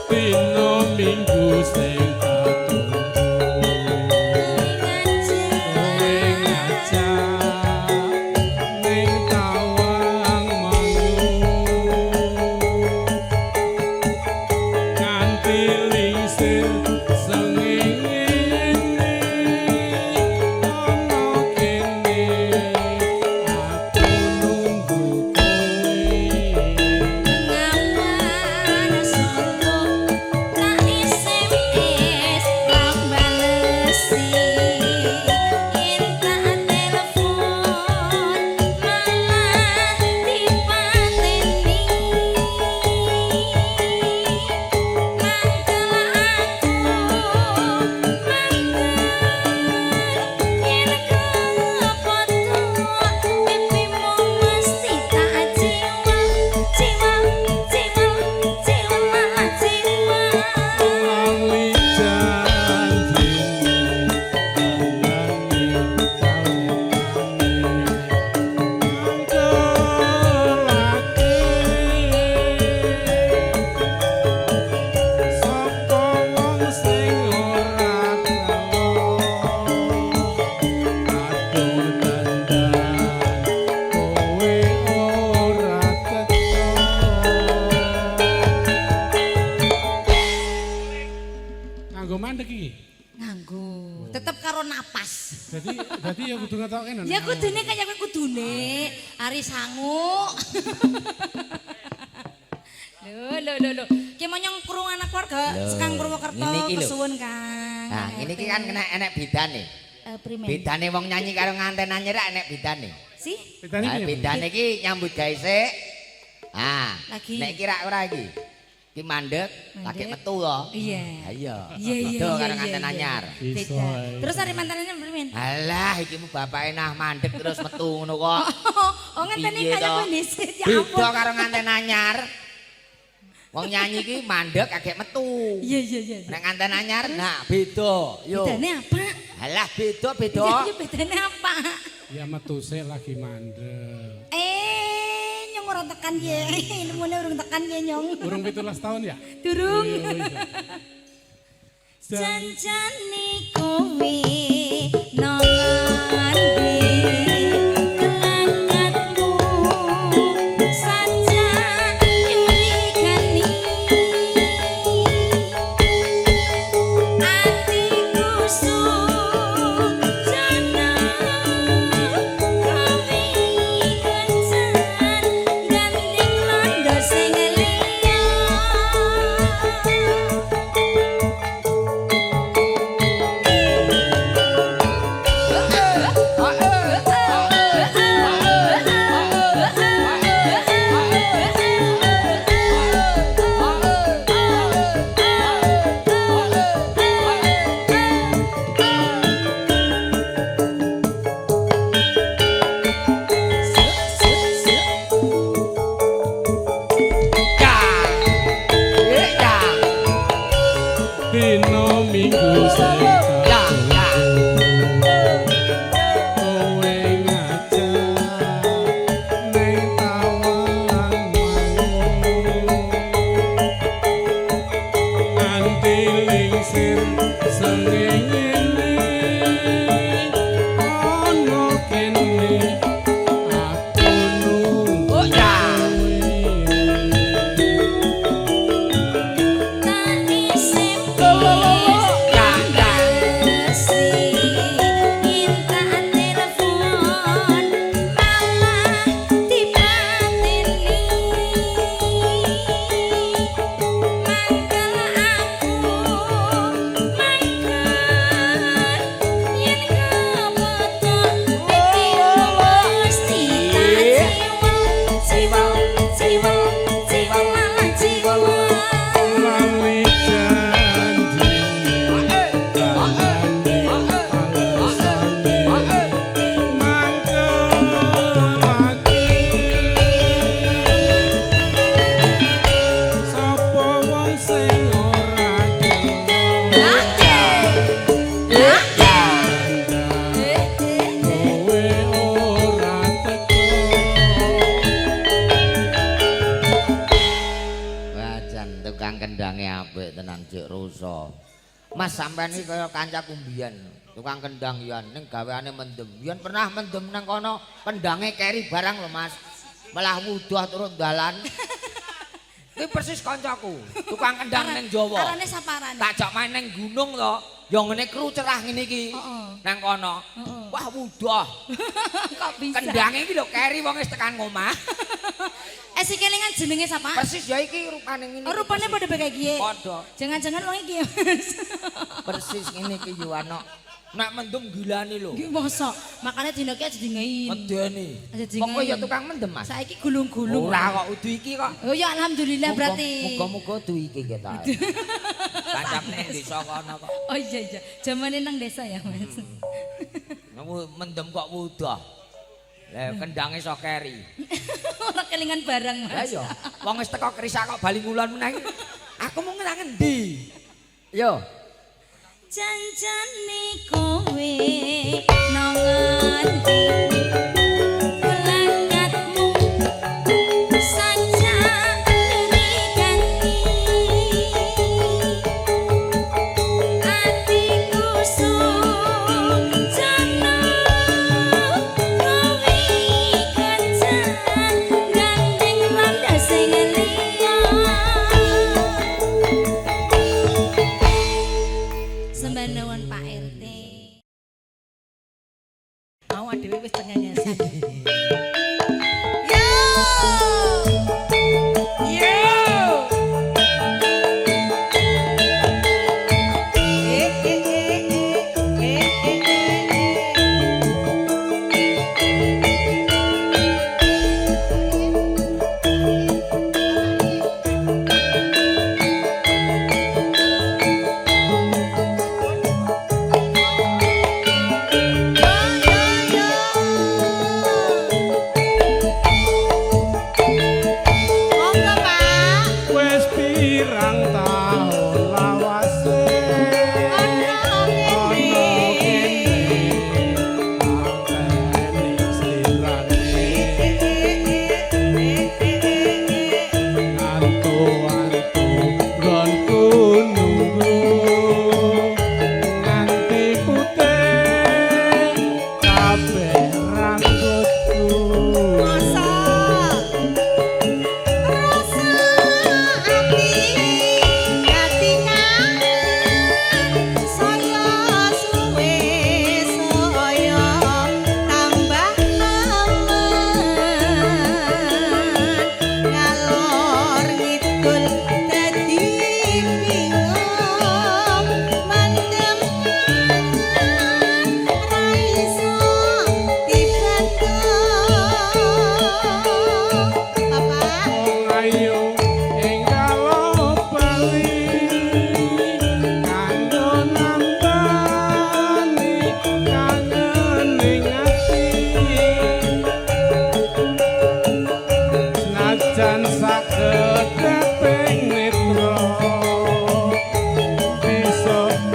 Dina Minggu sing katunggu, kowe ngajak ning Tawang Mangu, nganti lingsir srengenge ana kene aku nunggu kowe. Ngawan solo tak SMS ra balesi, yen tak telepon malah dipateni. Mangkel aku mangkel yen kepethuk pipimu mesti tak ciwal ciwal ciwal ciwal ciwal. Lali janjimu nanging mangkelake sapa wong sing ora tau aduh dandan kowe ora teka. Nganggo mandek iki. Nganggo, tetep karo napas. Dadi ya kudu ngetokke no. Ya kudune kaya kowe kudune, ari sangu. Lho lho lho lho. Ki monyong krungu anak keluarga Lho, sekang Purwokerto ngene iki lho. Kesuwun Kang. Nah, ngene iki kan kena enek bedane. Primen. Bedane wong nyanyi karo nganten anyar rak enek bedane. Si? Bedane Nah, piye? bedane iki nyambut gawe sik. Ah, Lagi. Nek iki rak ora iki. Iki mandek, lagi Mandek. metu to. Iya. Ha iya. Iya iya. Beda iya, karo iya, nganten iya. anyar. Iso Beda. ae. Terus ari mantanane primen? Alah, iki mu bapake nah mandek terus metu ngono kok. Oh, ngenteni Piye kaya to? kowe dhisit ya Beda ampun. karo nganten anyar. Wong nyanyi iki mandek agek metu. Iya iya iya. Nek nganten anyar, nah beda. Yo. Bedane apa? Alah beda beda. Iya iya, bedane apa? Ya metu sik lagi mandek. Eh, nyong ora tekan ye. Ilmune urung tekan ye nyong. Urung 17 tahun ya? Durung. Iya, iya. Janjane kowe nang ngendi kelakatmu saja nyurigani atiku sujana kowe kencan gandeng londo sing liya. Jek rusa. Mas sampean iki kaya kancaku mbiyen, tukang kendang yen ning gaweane mendem. Yen pernah mendem nang kono, kendange keri barang lho Mas. Malah wudah turun dalan. Kuwi persis kancaku, tukang kendang ning Jawa. Arane sapa arane? Tak jak main ning gunung to, ya ngene kru cerah ngene iki. Heeh. Nang kono. Heeh. Wah wudah. Kok bisa? Kendange iki lho keri wong wis tekan ngomah. Eh si kelingan jenenge sapa? Persis ya iki rupane ngene. Oh, rupane padha kayak kiye. Padha. Jangan-jangan wong iki ya, Mas. Persis ngene iki yo ana. Nek mendem gilani lho. Nggih mosok. Makane dina ki aja dingein. Medeni. Aja dingein. Kok ya tukang mendem, Mas? Saiki gulung-gulung. Ora kok udu iki kok. Oh ya alhamdulillah berarti. Muga-muga udu iki ketok. Kancam ning desa kono kok. Oh iya iya, jamane nang desa ya, Mas. Mendem kok wudah. Lah kendange iso keri. Ora kelingan barang, Mas. Lah iya, wong wis teko krisak kok bali ngulon meneh. Aku mung nang endi? Yo. Janjane kowe nang ngendi? Pelanggatmu saja diganti. Atiku sujana kowe kencan gandeng randa sing liya. Sembah nuwun Pak RT. Mau dhewe wis cengengesan. Yo. Yo. Eh eh eh eh eh eh. Yo yo yo. Monggo Pak. Wis pirang taun lawase Ana ana kene. kene anteni slirane Eh eh eh eh eh. antu-antu nggonku nunggu nganti putih kabeh rambutku. Masa rasa ati katingan saya suwe saya tambah nemen ngalor ngidul dadi bingung mendem ra iso dibendung. Bapak. Wong ayu enggal bali kanggo nambani kangen ning ati senajan sakedheping netra bisa ati.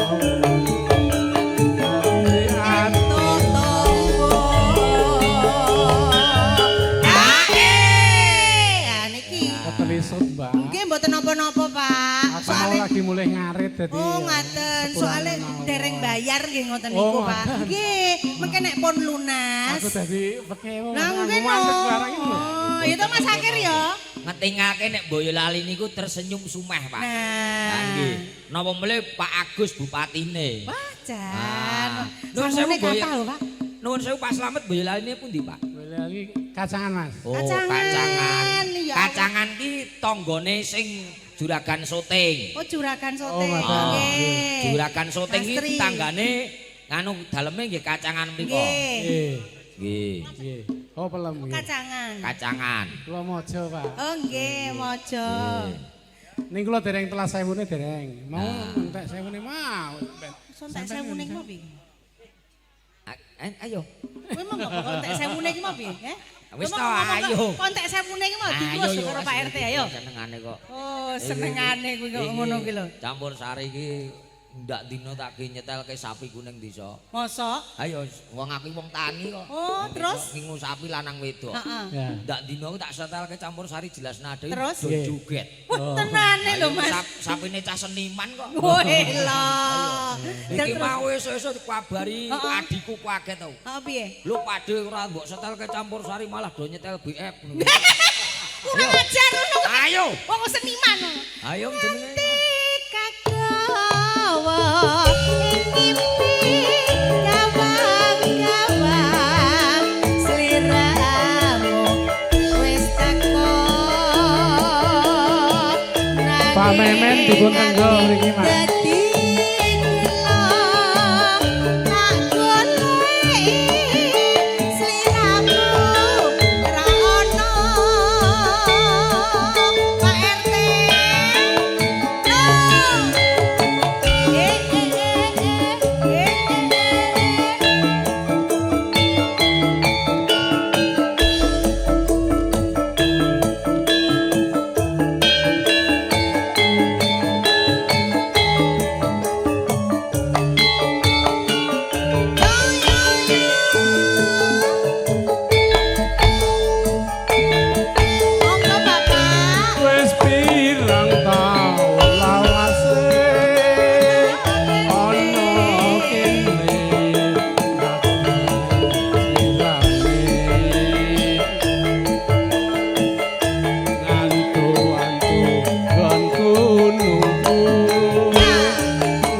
Ah, niki. Ketelisut, Mbak. Nggih mboten napa-napa, Pak. Aku mau Soale lagi mulai ngarit dadi. Oh, ngaten. Soale dereng bayar nggih ngoten Oh, niku, Pak. ngaten. Nggih, mengke nek pun lunas. Aku dadi pekewo. Lah nggih no. mandek barang iki lho. Oh, itu Mas Akhir ya. Ngetingake nek Boyolali niku tersenyum sumeh, Pak. Nah. Nggih. Napa melih Pak Agus bupatine. Wah, jan. Ah. Nuwun sewu, Sangune Boyo. kathah lho, Pak. Nuwun sewu Pak Slamet Boyolaline pundi, Pak? Boyolali kacangan, Mas. Oh, Kacangan, kacangan. ya. Kacangan ki tanggane sing juragan syuting. Oh, juragan Oh, sote. ngaten. Nggih. Juragan syuting ki Mastri. tanggane nganu daleme nggih kacangan mriku. Nggih. Nggih. Nggih. Nggih. Oh, pelem nggih. Kacangan. Kacangan. Kula mojo, Pak. Oh, nggih, mojo. Ning kula dereng telas sewune dereng. Mau entek sewune mau. Ben. Sontek sewune iki mau piye? Ayo. Kowe mau ngapa kok entek sewune iki mau piye, eh? Wis Kowe to, mau ngomong kok ayo. Kok entek sewune iki mau dikus karo Pak RT ayo. Senengane kok. Oh, senengane kuwi kok ngono kuwi lho. Campur sari iki Ndak dina tak ge nyetelke sapi ku ning desa. Mosok? Ayo wong aku wong tani kok. Oh, Nang terus? desa ngingu sapi lanang wedok. Heeh. Ya. Ndak dina ku tak setelke campur sari jelas nada Terus? do joget. Wah, tenane lho, Mas. Sapine cah seniman kok. Weh lho. Iki mau esuk-esuk dikabari Heeh. adikku kaget tau. Heeh piye? Lho pade ora mbok setelke campur sari malah do nyetel BF. Kurang ajar ngono. Ayo. Wong seniman. Ayo jenenge. Kagawa ing mimpi gawang-gawang sliramu wis teko. Pak Memen dipun tenggo mriki, Mas. Dadi gelo tak goleki sliramu ra ono. Pak RT. Monggo Bapak. Wis pirang taun lawase ana kene aku slirane ngantu-antu nggonku nunggu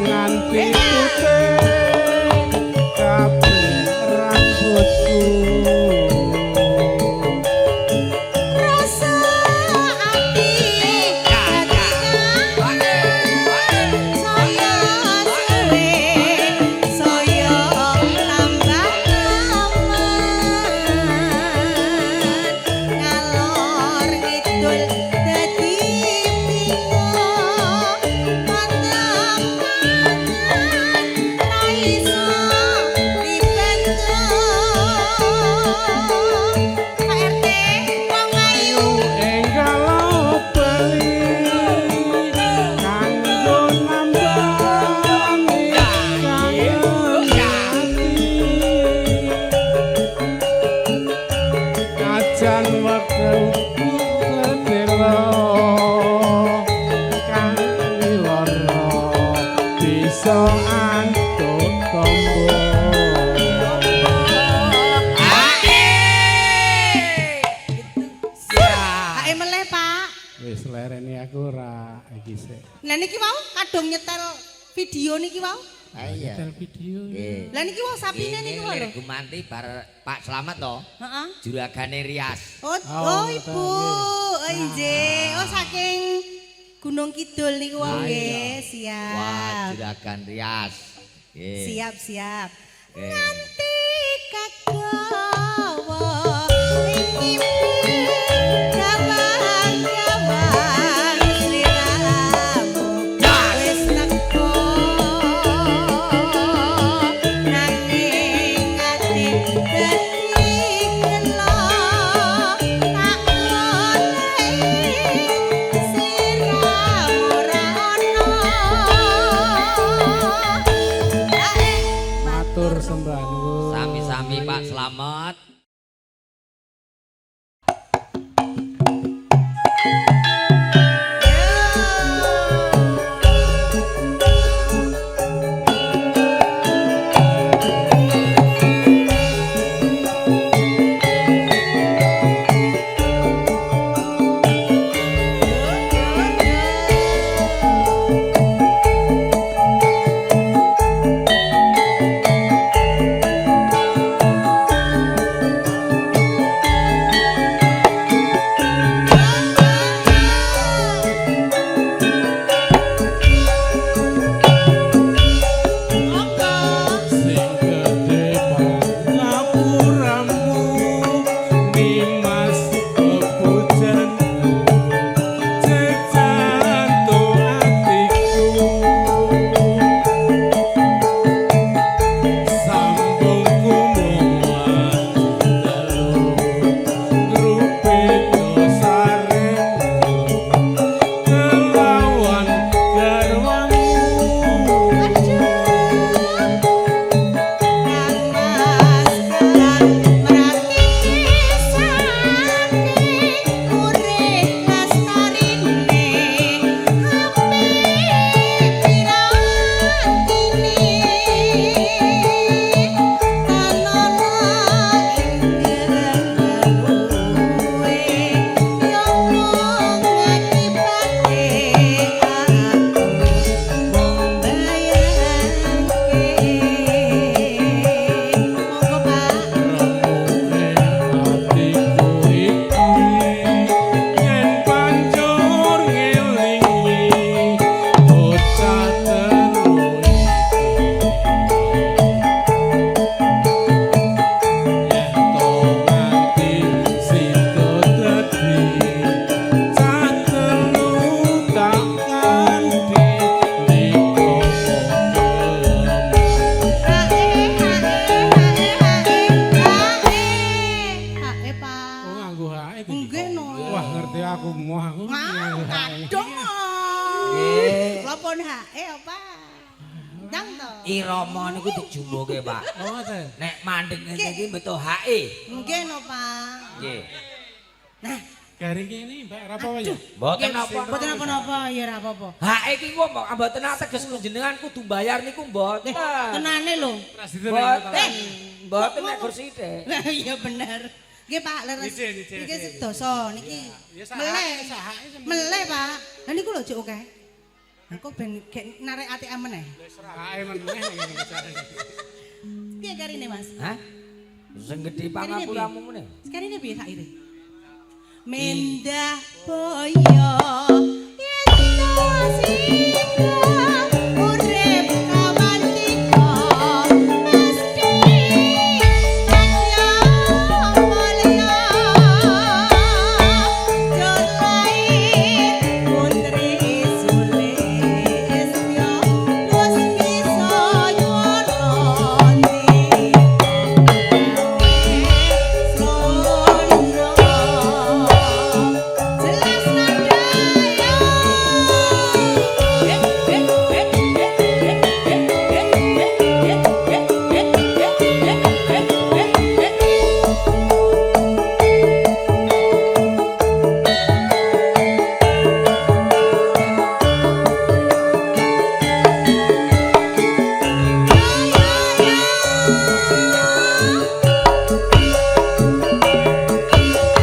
nganti putih kabeh rambutku. Rasa ati dadi kangen saya suwe saya tambah aman ngalor ngidul dadi bingung pandang pangan ra iso dibentuk. Pak RT wong ayu. Enggal bali kanggo nambani kangen ati kajan wektu sedelo kang lara bisa antuk tombo. Hae meleh, Pak. Wis lereni aku ora iki sik. Lah niki wau kadung nyetel video niki wau. Iya. Nyetel video. Nggih. Lah niki wau sapine niki wau lho. Gumanti bar Pak Slamet to. Heeh. Juragane Rias. Oh, Oh, oh Ibu. ngoten, Oh injih. Oh saking Gunung Kidul niku wau Ah, nggih, iya. siap. Wah, juragan Rias. Nggih. Siap, siap. Nggih. Nganti kagawa ing mimpi gawang-gawang sliramu wis teko nanging ati dadi gelo tak goleki sliramu ra ono. Matur sembah nuwun. Sami-sami Pak Slamet. Yo. Dong. Nggih. Kula pun hae apa? Ndang to. Irama niku dijumbuhke, Pak. Oh, ngoten. Nek mandek ngene iki beto hae. Nggih no, Pak. Nggih. Nah, Garing kene Mbak ora apa-apa ya. Mboten napa. Mboten napa-napa ya ora apa-apa. Hae iki kok mboten teges jenengan kudu bayar niku mboten. Tenane lho. Mboten. Mboten nek kur sithik. Lah iya bener. Nggih Pak, leres. Niki sedoso niki. Meleh. Meleh, Pak. Lah niku lho jek akeh. Engko ben gek narik ATM meneh. Hae meneh ngene carane. Piye karine, Mas? Hah? Sing gedhe pangapuramu meneh. Sekarine piye saire? Mendah boyo yen to sida urip kawantika mesti kaya mulya jur lair putri Sulistya terus bisa nyuwun. Jelas nadaya.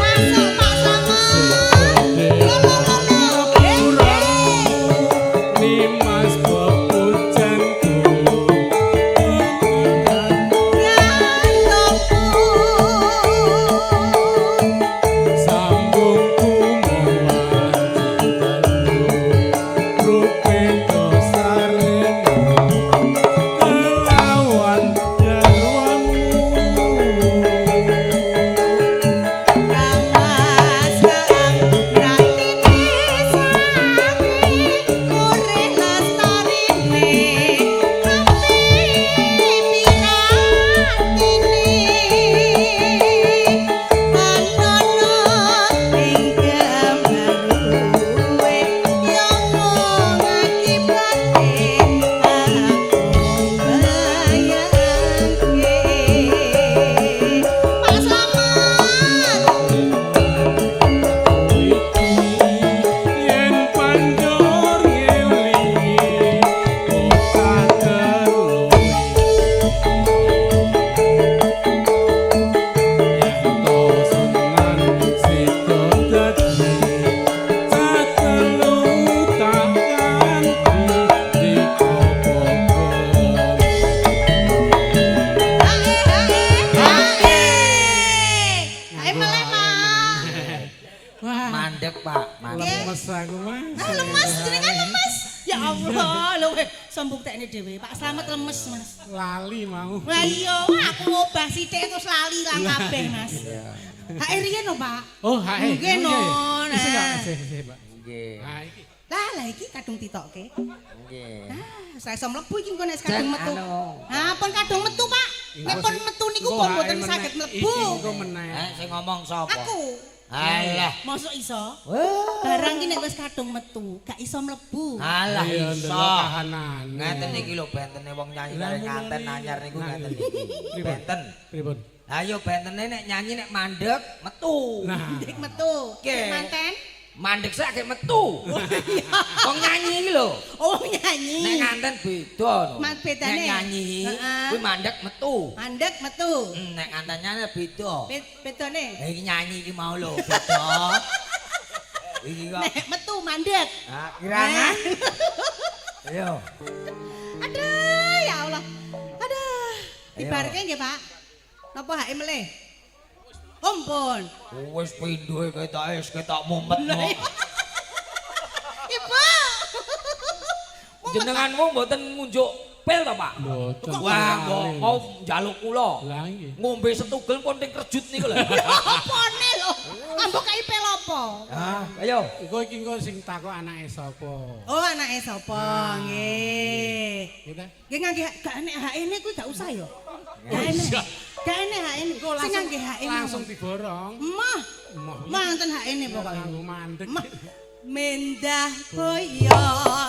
Masuk Pak Slamet. Lo lo lo lo. Nimas pepujanku. Sambung kumowan cintaku rupento saremo kelawan jarwamu. Pak Slamet. Yen pandor ngelingi bocah telu yen to seneng sida dadi cah telu tak kanthi dikopo. Ae meleh, Pak. Wah, Mandek, Pak. Mandek. lemes aku Mas. Ah, lemes, jenengan lemes. Ya Allah, lho weh, sombong tekne dhewe. Pak Slamet lemes, Mas. Lali mau. Lah iya, aku ngobah sithik terus lali ilang kabeh, Mas. Hae riyen lho, Pak. Oh, hae. Nggih, no. Isih gak? Nah. Isih, isih, Pak. Nggih. Ha iki. Lah, lah iki kadung ditokke. Nggih. Ah, saya iso mlebu iki engko nek kadung Jan, metu. anu. Ah, pun kadung metu, Pak. Nek pun metu niku pun mboten saged mlebu. Iki engko meneh. Eh, sing ngomong sapa? Aku. Alah. Mosok iso? Wah. Barang ki nek wis kadung metu, gak iso mlebu. Alah Iya, iso. ndelok kahanane. Ngeten iki lho bentene wong nyanyi Lah, karo nganten mulane. anyar niku Nah, ngeten iki. Pripun? Benten. Pripun? Lah yo bentene nek nyanyi nek mandek metu. Nah, Dik metu. Oke. Manten. Mandek sak gek metu. Wong nyanyi iki lho. Oh nyanyi. Nek nganten beda no. Mat bedane. Nek nyanyi Heeh. kuwi mandek metu. Mandek metu. Nek ngantennya beda. Bedane. Lah iki nyanyi iki mau lho beda. Iki kok. Nek metu mandek. Ah, kirangan. Ayo. Aduh, ya Allah. Aduh. Ayo. Dibarke nggih, Pak. Napa hake melih? Ampun. Wis pindhoe ketoke wis ketok mumet kok. Ibu. Jenenganmu mboten ngunjuk pil to, Pak? Mboten. Wah, kok mau njaluk kula. Lah nggih. Ngombe setugel pun ting kerjut niku lho. Opone lho? Ambok kae pil apa? Ah, ayo. Engko iki engko sing takok anake sapa? Oh, anake sapa? Nggih. Gitu. Nggih ngangge gak enek HE-ne kuwi gak usah ya. Gak enek. Gak enek HE-ne. Sing ngangge HE Langsung diborong. Mah. Mah. Mah enten HE-ne pokoke. Nganggo mandek. Mah. Mendah boyo.